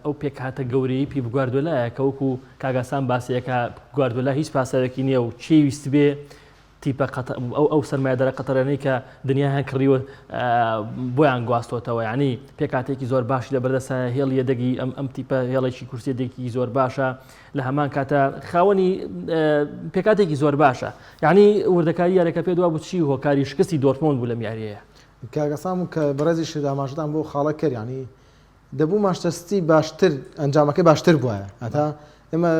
ئەو پێکهاتە گەورەی پیپ گواردۆلایە کە وەکو کاگاسان باسیەکە گواردۆلا هیچ پاساوێکی نییە و چی ویست بێ تیپە ئەو ئەو سەرمایەدارە قەتەرانەی کە دنیایان کڕیوە بۆیان گواستۆتەوە یعنی پێکاتێکی زۆر باشی لە بەردەسە هێڵ یەدەگی ئەم ئەم تیپە هێڵێکی کورسیەدێکی زۆر باشە لە هەمان کاتە خاوەنی پێکاتێکی زۆر باشە یعنی وردەکاری یاریەکە پێ دوا بوو چی هۆکاری شکستی دۆرتمۆند بوو لەم یاریەیە. کاک ئەسام کە بەڕێزیشت ئاماژەتان بۆ خاڵە کرد یانی دەبوو مانچستەر سیتی باشتر ئەنجامەکەی باشتر بوایە هەتا ئێمە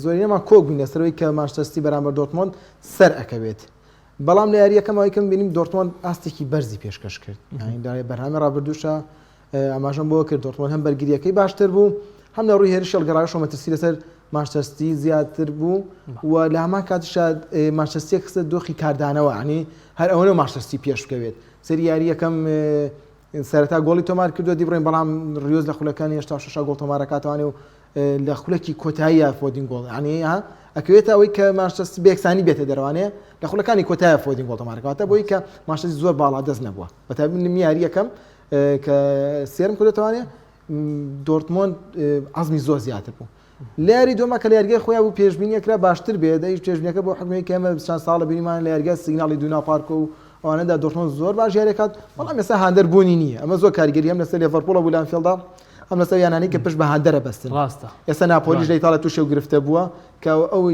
زۆرینەمان کۆک بووین لەسەرەوەی کە مانچستەر سیتی بەرامبەر دۆرتمۆند سەر ئەکەوێت بەڵام لە یاریەکەمەوەی کەم بینیم دۆرتمۆند ئاستێکی بەرزی پێشکەش کرد یانی بەرهەمی ڕابردووشە ئاماژەم بۆ کرد دۆرتمۆند هەم بەرگریەکەی باشتر بوو هەم لە ڕووی هێرشی هەڵگەڕاویشەوە مەترسی لەسەر مانچستەر سیتی زیاتر بوو و لە هەمان کاتیشا مانچستەر سیتی خستە دۆخی کاردانەوە ینی هەر ئەوەنە مانچستەر سیتی پێش بکەوێت سەری یاری یەکەم سەرەتا گۆڵی تۆمار کردووە دیبڕین بەڵام ریۆز لە خولەکانی 86 گۆڵ تۆمارەکاتوانێ و لە خولەکی کۆتاییە فۆدین گۆڵ ینی ها ئەکەوێتە ئەوەی کە مانچستەر بێکسانی بێتە دەروانێ لە خولەکانی کۆتایە فۆدین گۆڵ تۆمارکاتە بۆی کە مانچستەر زۆر باڵا دەست نەبووە بەتایبەت من یاری یەکەم کە سێرم کردێتوانێ دۆرتمۆند عزمی زۆر زیاتر بوو لە یاری دووەما کە لە یاریگای خۆیان بوو پێشبینی کرا باشتر بێت ئەویش پێشبینەکە بۆ حکومی کە ئێمە چەند ساڵە بینیمان لە یاریگای سیگناڵی دونا پارک و ئەوانەدا دۆرتمۆند زۆر باش یاریەکات بەڵام ئێستا هاندەر بوونی نییە ئەمە زۆر کاریگەری هەم لەسەر لێڤەرپوڵە بوو لە ئەنفیڵدا هەم لەسەر یانانی کە پشت بە هاندەرە بەستن ڕاستە ئێستا ناپۆلیش لە ئیتاڵیا تووشی ئەو گرفتە بووە کە ئەو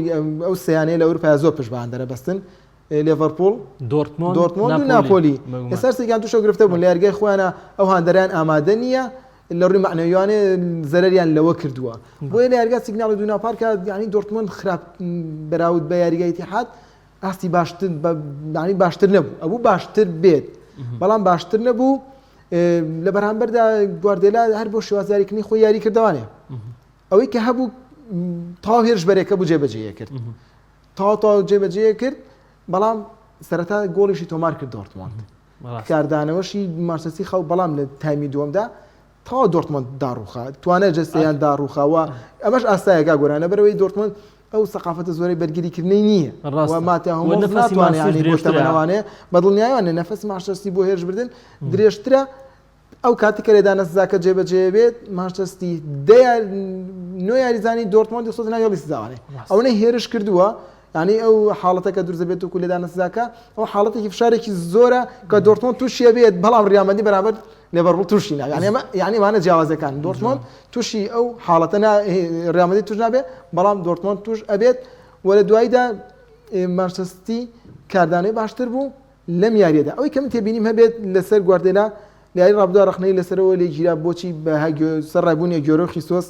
ئەو سیانەیە لە ئەوروپا زۆر پشت بە هاندەرە بەستن لێڤەرپوڵ، دۆرتمۆند، دۆرتمۆند و ناپۆلی ئێستا هەرسێکیان تووشە گرفتە بوون لە یاریگای خۆیانە ئەو هاندەران ئامادە نییە لە ڕووی مەعنەویانێ زەرەریان لەوە کردووە بۆیە لە یاریگا سیگناڵی دونا پارکە یعنی دۆرتمۆند خراپ بەراورد بە یاریگای ئیتیحاد ئاستی باشتر ینی باشتر نەبوو ئەبوو باشتر بێت بەڵام باشتر نەبوو لە بەرامبەردا گواردێلا هەر بۆ شێوازیاریکردنی خۆی یاری کردوانێ ئەوەی کە هەبوو تاو هێرش بەرێکە بوو جێبەجێ کرد تەواو تەواو جێبەجێ کرد بەڵام سەرەتا گۆڵیشی تۆمار کرد دۆرتمۆند کاردانەوەشی مانچستەر سیتی خەو بەڵام لە تایمی دووەمدا تەواو دۆرتمۆند داڕوخا توانای جەستەیان داڕوخاوە ئەمەش ئاسایەکە گۆرانە بەرەوەی دۆرتمۆند ئەو سەقافەتە زۆرەی بەرگریکردنەی نییە ماتە هەموو ناتوانێت بە دڵنیایانە نەفەسی مانچستەر سیتی بۆ هێرشبردن درێژترە ئەو کاتی کە لێدانە سزاکە جێبەجێ بێت مانچستەر سیتی دە نۆ یاریزانی دۆرتمۆندی خستۆتە ناو هێڵی سزاوانێ ئەوەنە هێرش کردووە یعنی ئەو حاڵەتە کە دروست بێت و لێدانە سزاکە ئەو حاڵەتێکی فشارێکی زۆرە کە دۆرتمۆند تووشیە بێت بەڵام ریال مەدرید بەرامبەر لێڤەرپوڵ تووشی نابێت یعنی ئەمە یعنی ئەمانە جیاوازەکان دۆرتمۆند تووشی ئەو حاڵەتە نا ریال مەدرید تووش نابێت بەڵام دۆرتمۆند تووش ئەبێت و لە دواییدا مانچستەر سیتی کاردانەوەی باشتر بوو لەم یاریەدا ئەوەی کە من تێبینیم هەبێت لەسەر گواردێلا لە یاری ڕابردووە ڕەخنەی لەسەرەوە لێ گیرا بۆچی بە سەر ڕایبوونی گۆرۆ خیسۆس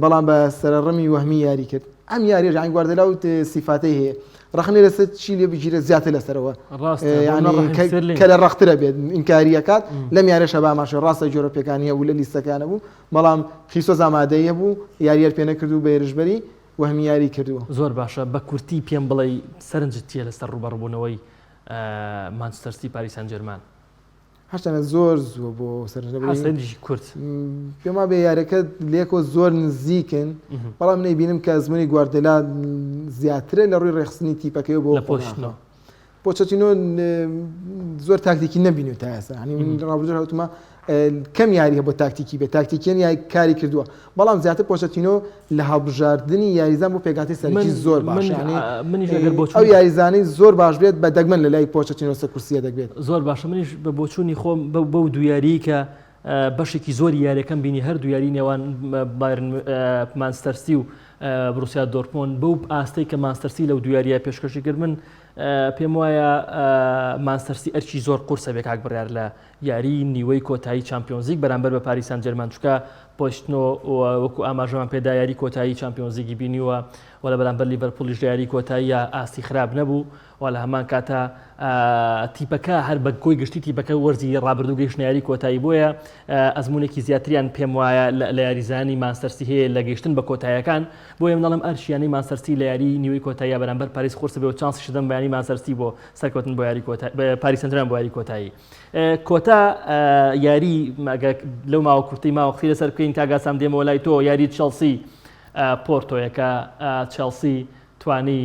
بەڵام بە سەرڕمی وەهمی یاری کرد ئەم یاریە ژان گواردێلا و سیفاتەی هەیە ڕەخنەی لەسەر چی لێ بگیرە زیاتر لەسەرەوە کە لە ڕەخترە بێت ئینکاریەکات لەم یارەشە باماشە ڕاستە جۆرە پێکانی هەبوو لە لیستەکانە بوو بەڵام خیسۆس ئامادەی هەبوو یاریەر پێ نەکرد و بە هێرشبەری وەهمی یاری کردووە. زۆر باشە بە کورتی پێم بڵێی سەرنجت چیە لەسەر ڕووبەڕووبوونەوەی مانچستەر سیتی پاریس سان جێرمان؟ هەرچەندە زۆر زووە بۆ سەرنج نەبڕین. سەرنجی کورت. پێم وابێ یاریەکە لێکەوە زۆر نزیکن بەڵام نەیبینم کە ئەزموونی گواردێلا زیاترە لە ڕووی ڕێکخستنی تیپەکەی بۆ لە پۆچتینۆ. پۆچەتینۆ زۆر تاکتیکی نەبینی تا ئێستا یعنی من ڕابردوو هەوتمە کەم یاری هەبوو تاکتیکی بێ تاکتیکیان یاری کاری کردووە بەڵام زیاتر پۆچەتینۆ لە هەڵبژاردنی یاریزان بۆ پێکاتی سەرەکی زۆر باش یعنی منیش ئەگەر بۆچوون ئەو یاریزانەی زۆر باش بێت بە دەگمەن لە لای پۆچەتینۆ سەر کورسیە دەبێت زۆر باشە منیش بە بۆچوونی خۆم بەو دوو یاریی کە بەشێکی زۆری یاریەکەم بینی هەردوو یاری نێوان بایرن مانچستەر سیتی و بروسیا دۆرتمۆند بەو ئاستەی کە مانچستەر سیتی لەو دوو یاریە پێشکەشی کرد من پێم وایە مانچستەر سیتی ئەرکی زۆر قورسە بێ کاک بڕیار لە یاری نیوەی کۆتایی چامپیۆنزیگ بەرامبەر بە پاریس سان جێرمان چکە پۆچتنۆ وەکو ئاماژەمان پێدا یاری کۆتایی چامپیۆنزیگی بینیوە و لە بەرامبەر لیڤەرپولیش لە یاری کۆتاییە ئاستی خراپ نەبوو و لە هەمان کاتا تیپەکە هەر بە کۆی گشتی تیپەکە وەرزی ڕابردوو گەیشتە یاری کۆتایی بۆیە ئەزمونێکی زیاتریان پێم وایە لە یاریزانی مانچستەر سیتی هەیە لە گەیشتن بە کۆتایەکان بۆیە من دەڵێم ئەرکی یانەی مانچستەر سیتی لە یاری نیوەی کۆتاییە بەرامبەر پاریس قورس بێ و چانسیش دەم بە یانەی مانچستەر سیتی بۆ سەرکەوتن بۆ یاری کۆتایی پاریس سانجێرمان بۆ یاری کۆتایی کۆتا یاری لەو ماوە کورتەی ماوە قسەی لەسەر بکەین کاک ئاسام دێمەوە لای تۆ یاری چێڵسی پۆرتۆیە کە چێڵسی توانی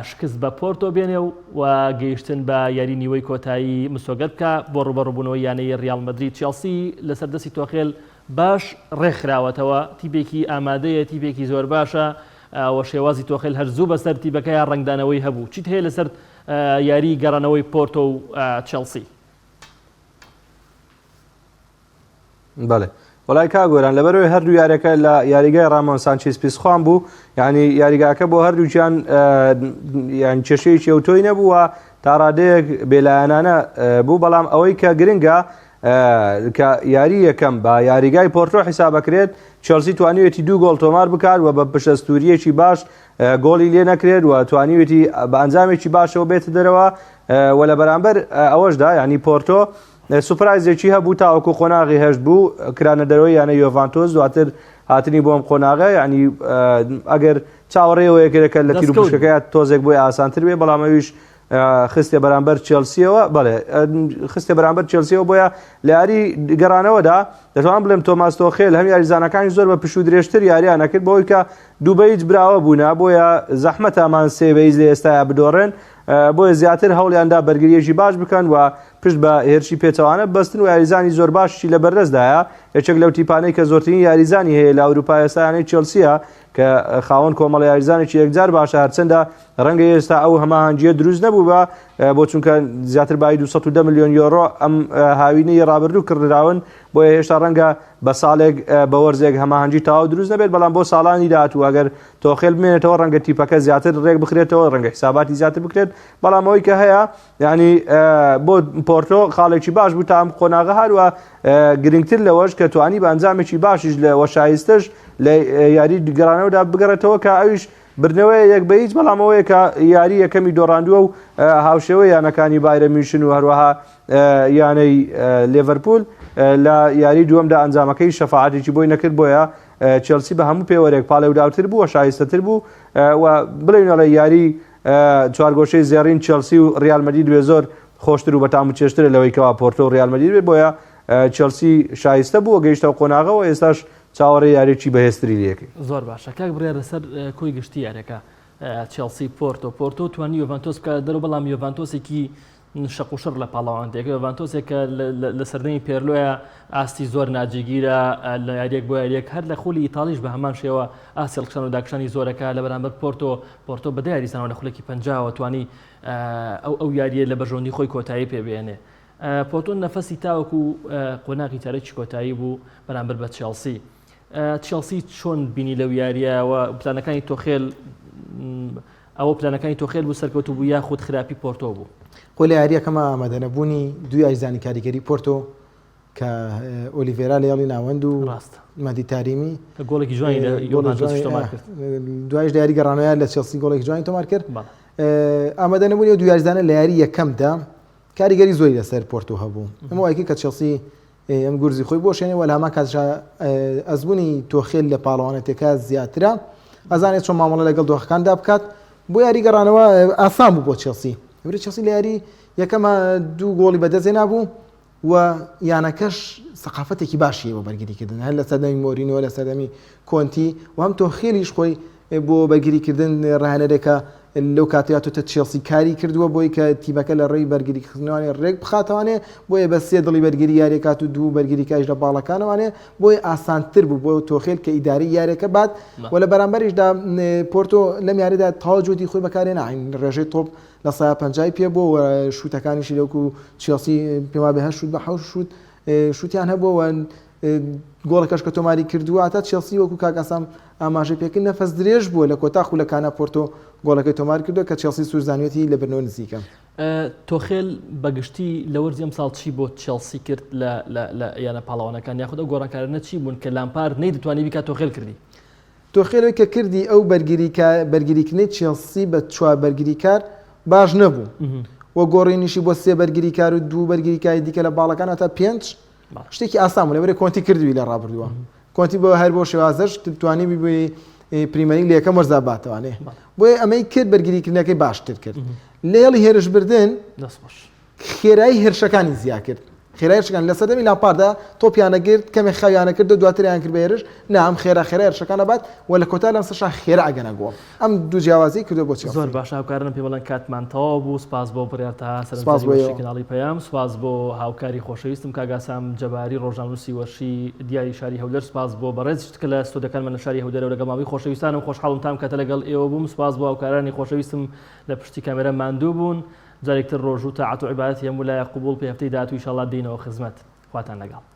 شکست بە پۆرتۆ بێنێ و و گەیشتن بە یاری نیوەی کۆتایی مسۆگەر بکا بۆ ڕووبەڕووبوونەوەی یانەی ڕیاڵ مەدرید. چێڵسی لەسەر دەستی تۆخێل باش ڕێکخراوەتەوە، تیپێکی ئامادەیە، تیپێکی زۆر باشە و شێوازی تۆخێل هەر زوو بەسەر تیپەکەیا ڕەنگدانەوەی هەبوو. چیت هەیە لەسەر یاری گەڕانەوەی پۆرتۆ و چێڵسی؟ بەڵێ وەڵای کاک گۆران لەبەرەوەی هەردوو یاریەکە لە یاریگای ڕامۆن سانچیز پیسخوان بوو یعنی یاریگاکە بۆ هەردووکیان یان کێشەیەکی ئەوتۆی نەبووە تا ڕادەیەک بێلایەنانە بوو بەڵام ئەوەی کە گرنگە کە یاری یەکەم بە یاریگای پۆرتۆ حیسابەکرێت چێڵسی توانیوێتی دوو گۆڵ تۆمار بکات و بە پشەستوریەکی باش گۆڵی لێ نەکرێت و توانیوێتی بە ئەنجامێکی باشەوە بێتە دەرەوە و لە بەرامبەر ئەوەشدا ینی پۆرتۆ surprise ێکی هەبوو تاوەکو قۆناغی هەشت بوو کرانە دەرەوەی یانە یۆڤانتۆس دواتر هاتنی بۆ ئەم قۆناغە ینی ئەگەر چاوەڕێەوەیە کرێکە لە تیروپشکەکەی تۆزێک بۆی ئاسانتر بێ بەڵام ئەویش خستێ بەرامبەر چێلسیەوە بەڵێ خستێ بەرامبەر چێلسیەوە بۆیە لە یاری گەڕانەوەدا دەتوانم بڵێم تۆماس تۆخێل هەم یاریزانەکانی زۆر بە پشوو درێژتر یاریان نەکرد بۆی کە دوو بە هیچ براوە بوونا بۆیە زەحمەتە ئەمان سێ بە هیچ لە ئێستایا بدۆڕێن بۆیە زیاتر هەوڵیاندا بەرگریەکی باش بکەن و پشت بە هێرشی پێچەوانە بەستن و یاریزانی زۆر باشی لە بەردەستدایە یەکێک لەو تیپانەی کە زۆرترین یاریزانی هەیە لە ئەوروپا ئێستا یانەی چێلسیە کە خاوەن کۆمەڵە یاریزانێکی یەکجار باشە هەرچەندە ڕەنگە ئێستا ئەو هەماهەنگیە دروست نەبوو بە بۆ چونکە زیاتر بای 210 میلیۆن یۆرۆ ئەم هاوینەی ڕابردوو کڕدراون بۆیە هێشتا ڕەنگە بە ساڵێک بە وەرزێک هەماهەنگی تەواو دروست نەبێت بەڵام بۆ ساڵانی داهاتوو ئەگەر تۆخێل بمێنێتەوە ڕەنگە تیپەکە زیاتر ڕێک بخرێتەوە ڕەنگە حساباتی زیاتر بکرێت بەڵام ئەوەی کە هەیە یعنی بۆ پۆرتۆ خاڵێکی باش بوو تا ئەم قۆناغە هەروە گرنگتر لەوەش کە توانی بە ئەنجامێکی باشیش لە وەشایستش لە یاری گەڕانەوەدا بگەڕێتەوە کە ئەویش بردنەوەیە یەک بە هیچ بەڵام ئەوەیە کە یاری یەکەمی دۆڕاندووە و هاوشێوە یانەکانی بایرە میونشن و هەروەها یانەی لێڤەرپول لە یاری دووەمدا ئەنجامەکەی شەفاعەتێکی بۆی نەکرد بۆیە چێلسی بە هەموو پێوەرێک پاڵێوداوتر بوو و شایستەتر بوو و بڵێین ئەڵێ یاری چوارگۆشەی زێڕین چێلسی و ریال مەدرید بێ زۆر خۆشتر و بەتام و چێشترە لەوەی کەوا پۆرتۆ و ریال مەدرید بێ بۆیە چێلسی شایستە بوو و گەیشتە قۆناغەوە ئێستاش چاوەڕێی یاریی بەهێزتری لێکەین. زۆر باشە کاک بڕیار لەسەر کۆی گشتی یاریەکە چێڵسی پۆرتۆ پۆرتۆ توانی یۆڤانتۆس بکات دەرەوە بەڵام یۆڤانتۆسێکی شەق و شڕ لە پاڵەوانتێکە یۆڤانتۆسێک کە لە سەردەمی پێرلۆیە ئاستی زۆر ناجێگیرە لە یاریەک بۆ یاریەک هەر لە خولی ئیتاڵیش بە هەمان شێوە ئاستی هەڵکشان و داکشانی زۆرەکە لە بەرامبەر پۆرتۆ پۆرتۆ بە دە یاریزانەوە لە خولەکی پەنجاوە توانی ئەو ئەو یاریە لە بەرژەوەندی خۆی کۆتایی پێبێنێ پۆرتۆ نەفەسی تاوەکو قۆناغی چارەکی کۆتایی بوو بەرامبەر بە چێڵسی. چێڵسی چۆن بینی لەو یارییە و پلانەکانی تۆخێل ئەوە پلانەکانی تۆخێل بوو سەرکەوتوو بوو یاخود خراپی پۆرتۆ بوو؟ خۆ لە یارییەکەما ئامادەنەبوونی دوو یاریزانی کاریگەری پۆرتۆ کە ئۆلیڤێرا لە هێڵی ناوەند و ڕاستە مەدی تاریمی کە گۆڵێکی جوانی لە یۆڤانتۆسیش تۆمار کرد دوایش لە یاری گەڕانەوەیان لە چێڵسی گۆڵێکی جوانی تۆمار کرد بەڵێ. ئامادەنەبوونی ئەو دوو یاریزانە لە یاری یەکەمدا کاریگەری زۆری لەسەر پۆرتۆ هەبوو ئەمە وای کرد کە چێڵسی ئەم گورزی خۆی بۆشێنێ و لە هەمان کاتشا ئەزموونی تۆخێل لە پاڵەوانێتەکە زیاترە ئەزانێت چۆن مامەڵە لەگەڵ دۆخەکاندا بکات بۆ یاری گەڕانەوە ئاسان بوو بۆ چێڵسی بری چێڵسی لە یاری یەکەمە دوو گۆڵی بەدەستێنا بوو و یانەکەش سەقافەتێکی باشی بۆ بەرگریکردن هەر لە سەردەمی مۆرینۆ لە سەردەمی کۆنتی و هەم تۆخێلیش خۆی بۆ بەرگریکردن ڕاهێنەرێکە لەو کاتەیا تۆتە چێڵسی کاری کردووە بۆی کە تیمەکە لە ڕێی بەرگری خستنەوانێ ڕێک بخاتەوانێ بۆیە بە سێ دڵی بەرگری یاریەکات و دوو بەرگریکاریش لە باڵەکانەوانێ بۆیە ئاسانتر بوو بۆ تۆخێل کە ئیداری یاریەکە بات و لە بەرامبەریشدا پۆرتۆ لەم یاریدا تەواو جۆتی خۆی بەکارێ ناعین ڕێژەی تۆپ لە سایە پەنجای پێ بوو و شووتەکانیشی لەوکو چێڵسی پێما بێ هەشت شووت بە حەوت شووت شووتیان هەبووە و گۆڵەکەش کە تۆماری کردووە تا چێڵسی وەکو کاک ئاسام ئاماژەی پێکرد نەفەس درێژ بووە لە کۆتا خولەکانە پۆرتۆ گۆڵەکەی تۆمار کردووە کە چێڵسی سوور زانیوێتی لە بردنەوە نزیکە. تۆخێل بە گشتی لە وەرزی ئەمساڵ چی بۆ چێڵسی کرد لە لە یانە پاڵەوانەکان یاخود ئەو گۆڕانکارانە چی بوون کە لامپارد نەیدەتوانی بیکات تۆخێل کردی؟ تۆخێل ئەوەی کە کردی ئەو بەرگریکردنەی چێڵسی بە چوار بەرگریکار باش نەبوو و گۆڕینیشی بۆ سێ بەرگریکار و دوو بەرگریکاری دیکە لە باڵەکان تا پێنج شتێکی ئاسان بوو لەبەرئەوەی کۆنتی کردووی لە ڕابردووە کۆنتی بۆ هەر بۆ شێوازەش توانی ببووی پریمەری لە یەکەم وەرزا باتوانێ بۆیە ئەمەی کرد بەرگریکردنەکەی باشتر کرد لە هێڵی هێرشبردن خێرایی هێرشەکانی زیا کرد خێرای هێرشەکان لە سەردەمی لامپاردا تۆپیانە گرت کەمێک خاویانە کرد و دواتریان کرد بە هێرش نا ئەم خێرا خێرا هێرشەکانە بات و لە کۆتا لەمسەشا خێرا ئەگەنە گۆڵ ئەم دوو جیاوازی کردو بۆ چێڵسی. زۆر باشە هاوکارانم پێ بڵێن کاتمان تەواو بوو سپاس بۆ بڕیار تەها سپاس سەرنجدەری بۆ وەرشی ئێوە. کەناڵی پەیام سپاس بۆ هاوکاری خۆشەویستم کاک ئاسام جەباری ڕۆژنامەنووسی وەرشی دیاری شاری هەولێر سپاس بۆ بەڕێزیشت کە لە ستۆدیۆکانمان لە شاری هەولێرەوە لەگەڵ ماوەی خۆشەویستانم خۆشحاڵم تام کاتە لەگەڵ ئێوە بووم سپاس بۆ هاوکارانی خۆشەویستم لە پشتی کامێرا ماندوو بوون جارێک تر ڕۆژوو تاعەت و عیبادەتی هەموو لایەک قبوڵ پێ هەفتەی داهاتوو ئیشاڵڵا دێینەوە خزمەت خواتان لەگەڵ.